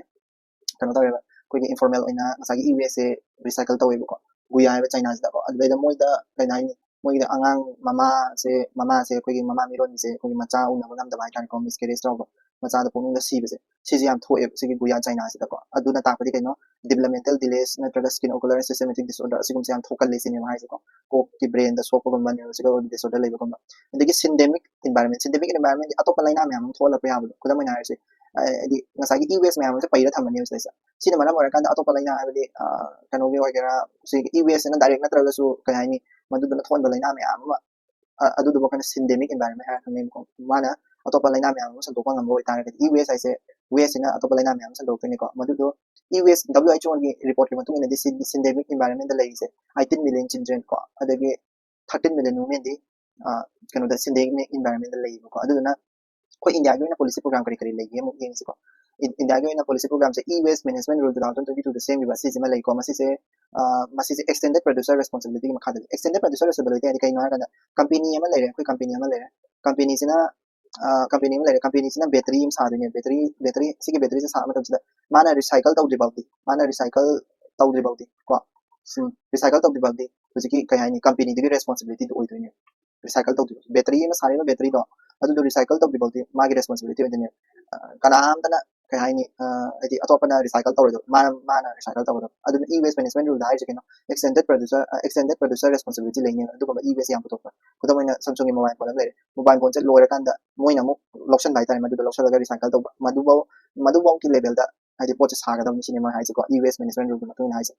ꯀꯩꯅꯣ ꯇꯧꯋꯦꯕ, ꯑꯩꯈꯣꯏꯒꯤ informal ꯑꯣꯏꯅ ꯉꯁꯥꯏꯒꯤ e-waste ꯁꯦ recycle ꯇꯧꯋꯦꯕꯀꯣ꯫ ꯒꯨꯌꯥ ꯍꯥꯏꯕ ꯆꯥꯏꯅꯥꯁꯤꯗꯀꯣ꯫ ꯑꯗꯨꯗꯩꯗ ꯃꯣꯏꯗ ꯀꯩ ꯍꯥꯏꯅꯤ, ꯃꯣꯏꯒꯤꯗ ꯑꯉꯥꯡ ꯃꯃꯥꯁꯦ, ꯃꯃꯥꯁꯦ ꯑꯩꯈꯣꯏꯒꯤ ꯃꯃꯥ ꯃꯤꯔꯣꯟꯕꯤꯁꯦ ꯑꯩꯈꯣꯏꯒꯤ ꯃꯆꯥ ꯎꯅꯕ ꯉꯝꯗꯕ ꯍꯥꯏꯇꯥꯔꯦꯀꯣ, miscarriage ꯇꯧꯕ, ꯃꯆꯥꯗꯣ ꯄꯨꯛꯅꯨꯡꯗ ꯁꯤꯕꯁꯦ, ꯁꯤꯁꯦ ꯌꯥꯝ ꯊꯣꯛꯑꯦꯕ ꯁꯤꯒꯤ ꯒꯨꯌꯥ ꯆꯥꯏꯅꯥꯁꯤꯗꯀꯣ꯫ ꯑꯗꯨꯅ ꯇꯥꯛꯄꯗꯤ ꯀꯩꯅꯣ, developmental delays ꯅꯠꯇ꯭ꯔꯒ skin ocular systematic disorder ꯑꯁꯤꯒꯨꯝꯕꯁꯦ ꯌꯥꯝ ꯊꯣꯛꯀꯜꯂꯦ ꯁꯤꯅꯦꯕ ꯍꯥꯏꯁꯦꯀꯣ꯫ ꯀꯣꯛꯀꯤ brain ꯗ ꯁꯣꯛꯄꯒꯨꯝꯕ, neurological ꯑꯣꯏꯕ disorder ꯂꯩꯕꯒꯨꯝꯕ꯫ ꯑꯗꯒꯤ syndemic environment, syndemic environment ꯗꯤ ꯑꯇꯣꯞꯄ ꯂꯥꯏꯅꯥ ꯃꯌꯥꯝ ꯑꯃ ꯊꯣꯛꯍꯜꯂꯛꯄ ꯌꯥꯕꯗꯣ꯫ ꯈꯨꯗꯝ ꯑꯣꯏꯅ ꯍꯥꯏꯔꯁꯦ, ꯑ, ꯍꯥꯏꯗꯤ ꯉꯁꯥꯏꯒꯤ e-waste ꯃꯌꯥꯝ ꯑꯃꯁꯦ ꯄꯩꯔ ꯊꯝꯃꯅꯦꯕ ꯁꯤꯗꯩꯁꯤꯗ꯫ ꯁꯤꯅ ꯃꯔꯝ ꯑꯣꯏꯔꯀꯥꯟꯗ ꯑꯇꯣꯞꯄ ꯂꯥꯏꯅꯥ, ꯍꯥꯏꯕꯗꯤ, ꯑ, ꯀꯩꯅꯣꯒꯤ ꯑꯣꯏꯒꯦꯔꯥ, ꯁꯤꯒꯤ e-waste ꯁꯤꯅ direct ꯅꯠꯇ꯭ꯔꯒꯁꯨ, ꯀꯩ ꯍꯥꯏꯅꯤ, ꯃꯗꯨꯗꯨꯅ ꯊꯣꯛꯍꯟꯕ ꯂꯥꯏꯅꯥ ꯃꯌꯥꯝ ꯑꯃ, ꯑ, ꯑꯗꯨꯗꯨꯕꯨ ꯑꯩꯈꯣꯏꯅ syndemic environment ꯍꯥꯏꯔ ꯈꯪꯅꯩꯕꯀꯣ꯫ ꯃꯥꯅ ꯑꯇꯣꯞꯄ ꯂꯥꯏꯅꯥ ꯃꯌꯥꯝ ꯑꯃ ꯁꯟꯗꯣꯛꯄ ꯉꯝꯕ ꯑꯣꯏꯇꯥꯔꯒꯗꯤ, e-waste ꯍꯥꯏꯁꯦ, waste ꯁꯤꯅ ꯑꯇꯣꯞꯄ ꯂꯥꯏꯅꯥ ꯃꯌꯥꯝ ꯑꯃ ꯁꯟꯗꯣꯛꯇꯣꯏꯅꯤꯀꯣ꯫ ꯃꯗꯨꯗꯣ e-waste, W H O ꯒꯤ report ꯀꯤ ꯃꯇꯨꯡ ꯏꯟꯅꯗꯤ ꯁꯤ syndemic environment ꯗ ꯂꯩꯔꯤꯁꯦ eighteen million children ꯀꯣ, ꯑꯗꯒꯤ thirteen million women ꯗꯤ, ꯑ, ꯀꯩꯅꯣꯗ syndemic environment ꯗ ꯂꯩꯌꯦꯕꯀꯣ꯫ ꯑꯗꯨꯗꯨꯅ ꯑꯩꯈꯣꯏ ꯏꯟꯗꯤꯌꯥꯒꯤ ꯑꯣꯏꯅ policy program ꯀꯔꯤ ꯀꯔꯤ ꯂꯩꯒꯦ ꯑꯃꯨꯛ ꯌꯦꯡꯁꯤꯀꯣ꯫ ꯏꯟꯗꯤꯌꯥꯒꯤ ꯑꯣꯏꯅ ꯄꯣꯂꯤꯁꯤ ꯄ꯭ꯔꯣꯒ꯭ꯔꯥꯝꯁꯦ E Waste Management Rule two thousand twenty two ꯗ ꯁꯦꯝꯈꯤꯕ ꯁꯤꯁꯤꯃ ꯂꯩꯀꯣ꯫ ꯃꯁꯤꯁꯦ ꯃꯁꯤꯁꯦ extended producer responsibility ꯒꯤ ꯃꯈꯥꯗ ꯂꯩ꯫ Extended producer responsibility ꯍꯥꯏꯗꯤ ꯀꯩꯅꯣ ꯍꯥꯏꯔꯀꯥꯟꯗ, ꯀꯝꯄꯦꯅꯤ ꯑꯃ ꯂꯩꯔꯦ, ꯑꯩꯈꯣꯏ ꯀꯝꯄꯦꯅꯤ ꯑꯃ ꯂꯩꯔꯦ, ꯀꯝꯄꯦꯅꯤꯁꯤꯅ ꯀꯝꯄꯦꯅꯤ ꯑꯃ ꯂꯩꯔꯦ, ꯀꯝꯄꯦꯅꯤꯁꯤꯅ ꯕꯦꯇꯔꯤ ꯑꯃ ꯁꯥꯗꯣꯏꯅꯦ꯫ ꯕꯦꯇꯔꯤ ꯕꯦꯇꯔꯤ ꯁꯤꯒꯤ ꯕꯦꯇꯔꯤꯁꯦ ꯁꯥꯕ ꯃꯇꯝꯁꯤꯗ ꯃꯥꯅ ꯔꯤꯁꯥꯏꯀꯜ ꯇꯧꯗ꯭ꯔꯤ ꯐꯥꯎꯗꯤ, ꯃꯥꯅ ꯔꯤꯁꯥꯏꯀꯜ ꯇꯧꯗ꯭ꯔꯤ ꯐꯥꯎꯗꯤ ꯀꯣ, ꯁꯨꯝ ꯔꯤꯁꯥꯏꯀꯜ ꯇꯧꯗ꯭ꯔꯤ ꯐꯥꯎꯗꯤ ꯍꯧꯖꯤꯛꯀꯤ ꯀꯩ ꯍꯥꯏꯅꯤ, ꯀꯝꯄꯦꯅꯤꯗꯨꯒꯤ ꯔꯦꯁꯄꯣꯟꯁꯤꯕꯤꯂꯤꯇꯤꯗꯨ ꯑꯣꯏꯗꯣꯏꯅꯦ꯫ ꯔꯤꯁꯥꯏꯀꯜ ꯇꯧꯗ꯭ꯔꯤ, ꯕꯦꯇꯔꯤ ꯑꯃ ꯁꯥꯔꯤꯕ ꯕꯦꯇꯔꯤꯗꯣ ꯑꯗꯨꯗꯣ ꯔꯤꯁꯥꯏꯀꯜ ꯇꯧꯗ꯭ꯔꯤ ꯐꯥꯎꯗꯤ ꯃꯥꯒꯤ ꯔꯦꯁꯄꯣꯟꯁꯤꯕꯤꯂꯤꯇꯤ ꯑꯣꯏꯗꯣꯏꯅꯦ꯫ ꯑ, ꯀꯅꯥꯝꯇꯅ ꯀꯩ ꯍꯥꯏꯅꯤ, ꯑ, ꯍꯥꯏꯗꯤ ꯑꯇꯣꯞꯄꯅ ꯔꯤꯁꯥꯏꯀꯜ ꯇꯧꯔꯣꯏꯗꯕ, ꯃꯥꯅ ꯃꯥꯅ ꯔꯤꯁꯥꯏꯀꯜ ꯇꯧꯒꯗꯕ꯫ ꯑꯗꯨꯅ E Waste Management Rule ꯗ ꯍꯥꯏꯔꯤꯁꯦ ꯀꯩꯅꯣ? Extended producer, ꯑ, extended producer responsibility ꯂꯩꯅꯦꯕ ꯑꯗꯨꯒꯨꯝꯕ E Waste ꯌꯥꯝ ꯄꯨꯊꯣꯛꯄ꯫ ꯈꯨꯗꯝ ꯑꯣꯏꯅ Samsung ꯒꯤ ꯃꯣꯕꯥꯏꯜ ꯐꯣꯟ ꯑꯃ ꯂꯩꯔꯦ, ꯃꯣꯕꯥꯏꯜ ꯐꯣꯟꯁꯦ ꯂꯣꯏꯔꯀꯥꯟꯗ ꯃꯣꯏꯅ ꯑꯃꯨꯛ ꯂꯧꯁꯟꯕ ꯍꯥꯏꯇꯥꯔꯦ, ꯃꯗꯨꯗ ꯂꯧꯁꯜꯂꯒ ꯔꯤꯁꯥꯏꯀꯜ ꯇꯧꯕ, ꯃꯗꯨꯐꯧ ꯃꯗꯨꯐꯧꯒꯤ ꯂꯦꯚꯦꯜꯗ ꯍꯥꯏꯗꯤ ꯄꯣꯠꯁꯦ ꯁꯥꯒꯗꯕꯅꯤ ꯁꯤꯅꯦ ꯃꯣꯏ ꯍꯥꯏꯁꯦꯀꯣ, E Waste Management Rule ꯒꯤ ꯃꯇꯨꯡ ꯏꯟꯅ ꯍꯥꯏꯁꯦ꯫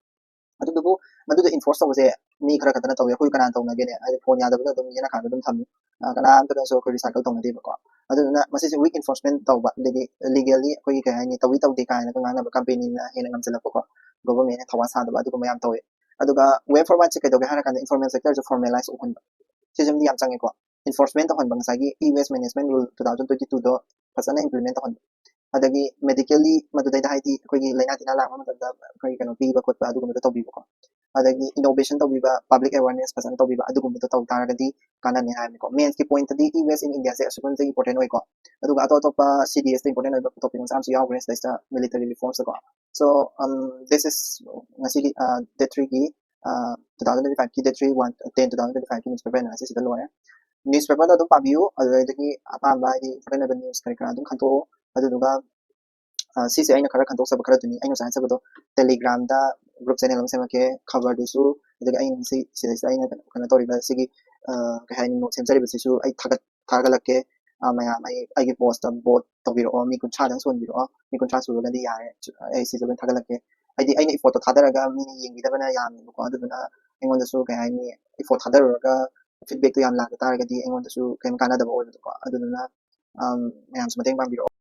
ꯑꯗꯨꯗꯨꯕꯨ ꯃꯗꯨꯗ ꯏꯟꯐꯣꯔꯁ ꯇꯧꯕꯁꯦ ꯃꯤ ꯈꯔ ꯈꯛꯇꯅ ꯇꯧꯏ꯫ ꯑꯩꯈꯣꯏ ꯀꯅꯥꯅ ꯇꯧꯅꯒꯦꯅꯦ? ꯍꯥꯏꯗꯤ ꯐꯣꯟ ꯌꯥꯗꯕꯗ ꯑꯗꯨꯝ ꯌꯦꯅꯈꯥꯗ ꯑꯗꯨꯝ ꯊꯝꯃꯤ꯫ ꯑ, ꯀꯅꯥꯝꯇꯅꯁꯨ ꯑꯩꯈꯣꯏ ꯔꯤꯁꯥꯏꯀꯜ ꯇꯧꯅꯗꯦꯕꯀꯣ꯫ ꯑꯗꯨꯗꯨꯅ ꯃꯁꯤꯁꯦ ꯋꯤꯛ ꯏꯟꯐꯣꯔꯁꯃꯦꯟ ꯇꯧꯕ, ꯑꯗꯒꯤ ꯂꯤꯒꯦꯜꯂꯤ ꯑꯩꯈꯣꯏꯒꯤ ꯀꯩ ꯍꯥꯏꯅꯤ, ꯇꯧꯏ ꯇꯧꯗꯦ ꯀꯥꯏꯅꯒ ꯉꯥꯡꯅꯕ, ꯀꯝꯄꯦꯅꯤꯅ ꯍꯦꯟꯅ ꯉꯝꯁꯤꯜꯂꯛꯄꯀꯣ, ꯒꯣꯚꯔꯟꯃꯦꯟꯅ ꯊꯋꯥ ꯁꯥꯗꯕ, ꯑꯗꯨꯒꯨꯝꯕ ꯌꯥꯝ ꯇꯧꯋꯦ꯫ ꯑꯗꯨꯒ ꯋꯦ ꯐꯣꯔꯋꯥꯔꯗꯁꯦ ꯀꯩꯗꯧꯒꯦ ꯍꯥꯏꯔꯀꯥꯟꯗ ꯏꯟꯐꯣꯔꯃꯦꯜ ꯁꯦꯛꯇꯔꯁꯦ ꯐꯣꯔꯃꯦꯂꯥꯏꯁ ꯑꯣꯏꯍꯟꯕ, ꯁꯤꯁꯤꯃꯗꯤ ꯌꯥꯝ ꯆꯪꯉꯦꯀꯣ꯫ ꯏꯟꯐꯣꯔꯁꯃꯦꯟ ꯇꯧꯍꯟꯕ, ꯉꯁꯥꯏꯒꯤ E Waste Management Rule two thousand twenty two ꯗꯣ ꯐꯖꯅ ꯏꯝꯄ꯭ꯂꯤꯃꯦꯟ ꯇꯧꯍꯟꯕ, ꯑꯗꯒꯤ ꯃꯦꯗꯤꯀꯦꯜꯂꯤ ꯃꯗꯨꯗꯩꯗ ꯍꯥꯏꯗꯤ ꯑꯩꯈꯣꯏꯒꯤ ꯂꯥꯏꯅꯥ ꯇꯤꯟꯅꯥ ꯂꯥꯛꯄ ꯃꯇꯝꯗ ꯑꯩꯈꯣꯏꯒꯤ ꯀꯩꯅꯣ ꯄꯤꯕ ꯈꯣꯠꯄ ꯑꯗꯨꯒꯨꯝꯕꯗꯣ ꯇꯧꯕꯤꯕꯀꯣ꯫ ꯑꯗꯒꯤ ꯏꯅꯣꯚꯦꯁꯟ ꯇꯧꯕꯤꯕ, ꯄꯕ꯭ꯂꯤꯛ ꯑꯦꯋꯦꯔꯅꯦꯁ ꯐꯖꯅ ꯇꯧꯕꯤꯕ, ꯑꯗꯨꯒꯨꯝꯕꯗꯣ ꯇꯧ ꯇꯥꯔꯒꯗꯤ ꯀꯥꯟꯅꯅꯤ ꯍꯥꯏꯕꯅꯤꯀꯣ꯫ ꯃꯦꯟꯁꯀꯤ ꯄꯣꯏꯟꯇꯗꯤ E Waste inꯏꯟꯗꯤꯌꯥꯁꯦ ꯑꯁꯨꯛꯀꯤ ꯃꯇꯤꯛ ꯏꯝꯄꯣꯔꯇꯦꯟ ꯑꯣꯏꯀꯣ꯫ ꯑꯗꯨꯒ ꯑꯇꯣꯞ ꯑꯇꯣꯞꯄ C D S ꯇ ꯏꯝꯄꯣꯔꯇꯦꯟ ꯑꯣꯏꯕ ꯇꯣꯄꯤꯛ ꯃꯆꯥ ꯑꯃꯁꯨ ꯌꯥꯎꯈ꯭ꯔꯦ ꯁꯤꯗꯩꯁꯤꯗ, military ꯔꯤꯐꯣꯔꯝꯁꯇꯀꯣ꯫ So, um, this is ꯉꯁꯤꯒꯤ, uh, date three ꯒꯤ, uh, two thousand twenty five ꯒꯤ date three, one ten two thousand twenty five ꯒꯤ ꯅ꯭ꯌꯨꯁ ꯄꯦꯄꯔ ꯑꯦꯅꯥꯂꯥꯏꯁꯤꯁ ꯁꯤꯗ ꯂꯣꯏꯔꯦ꯫ ꯅ꯭ꯌꯨꯁ ꯄꯦꯄꯔꯗꯣ ꯑꯗꯨꯝ ꯄꯥꯕꯤꯌꯨ, ꯑꯗꯨꯗꯒꯤ ꯑꯄꯥꯝꯕ ꯍꯥꯏꯗꯤ ꯏꯝꯄꯣꯔꯇꯦꯟ ꯑꯣꯏꯕ ꯅ꯭ꯌꯨꯁ ꯀꯔꯤ ꯀꯔꯥ ꯑꯗꯨꯝ ꯈꯟꯗꯣꯛꯑꯣ꯫ ꯑꯗꯨꯗꯨꯒ, ꯑ, ꯁꯤꯁꯦ ꯑꯩꯅ ꯈꯔ ꯈꯟꯗꯣꯛꯆꯕ ꯈꯔꯗꯨꯅꯤ꯫ ꯑꯩꯅ ꯉꯁꯥꯏ ꯍꯥꯏꯖꯕꯗꯣ, ꯇꯦꯂꯤꯒ꯭ꯔꯥꯝꯗ ꯒ꯭ꯔꯨꯞ ꯆꯦꯅꯦꯜ ꯑꯃ ꯁꯦꯝꯃꯛꯀꯦ, ꯈꯕꯔꯗꯨꯁꯨ, ꯑꯗꯒꯤ ꯑꯩꯅ ꯉꯁꯤ ꯁꯤꯗꯩꯁꯤꯗ ꯑꯩꯅ ꯀꯩꯅꯣ, ꯀꯩꯅꯣ ꯇꯧꯔꯤꯕ ꯁꯤꯒꯤ, ꯑ, ꯀꯩ ꯍꯥꯏꯅꯤ, ꯅꯣꯠ ꯁꯦꯝꯖꯔꯤꯕꯁꯤꯁꯨ ꯑꯩ ꯊꯥꯒꯠ-, ꯊꯥꯒꯠꯂꯛꯀꯦ꯫ ꯑ, ꯃꯌꯥꯝ ꯑꯩ, ꯑꯩꯒꯤ ꯄꯣꯁꯇ ꯚꯣꯠ ꯇꯧꯕꯤꯔꯛꯑꯣ, ꯃꯤ ꯀꯨꯟꯊ꯭ꯔꯥꯗꯪ ꯁꯨꯍꯟꯕꯤꯔꯛꯑꯣ, ꯃꯤ ꯀꯨꯟꯊ꯭ꯔꯥ ꯁꯨꯔꯒꯗꯤ ꯌꯥꯔꯦ꯫ ꯑꯩ ꯁꯤꯁꯦ ꯂꯣꯏ ꯊꯥꯒꯠꯂꯛꯀꯦ꯫ ꯍꯥꯏꯗꯤ ꯑꯩꯅ ꯏꯐꯣꯔꯠꯇꯣ ꯊꯥꯗꯔꯒ ꯃꯤꯅ ꯌꯦꯡꯕꯤꯗꯕꯅ ꯌꯥꯝꯃꯦꯕꯀꯣ, ꯑꯗꯨꯗꯨꯅ ꯑꯩꯉꯣꯟꯗꯁꯨ ꯀꯩ ꯍꯥꯏꯅꯤ, ꯏꯐꯣꯔꯠ ꯊꯥꯗꯔꯨꯔꯒ ꯐꯤꯗꯕꯦꯛꯇꯣ ꯌꯥꯝ ꯂꯥꯛꯄ ꯇꯥꯔꯒꯗꯤ ꯑꯩꯉꯣꯟꯗꯁꯨ ꯀꯩꯝ ꯀꯥꯟꯅꯗꯕ ꯑꯣꯏꯕꯗꯣꯀꯣ꯫ ꯑꯗꯨꯗꯨꯅ, ꯑꯝ, ꯃꯌꯥꯝꯁꯨ ꯃꯇꯦꯡ ꯄꯥꯡꯕꯤꯔꯛꯑꯣ꯫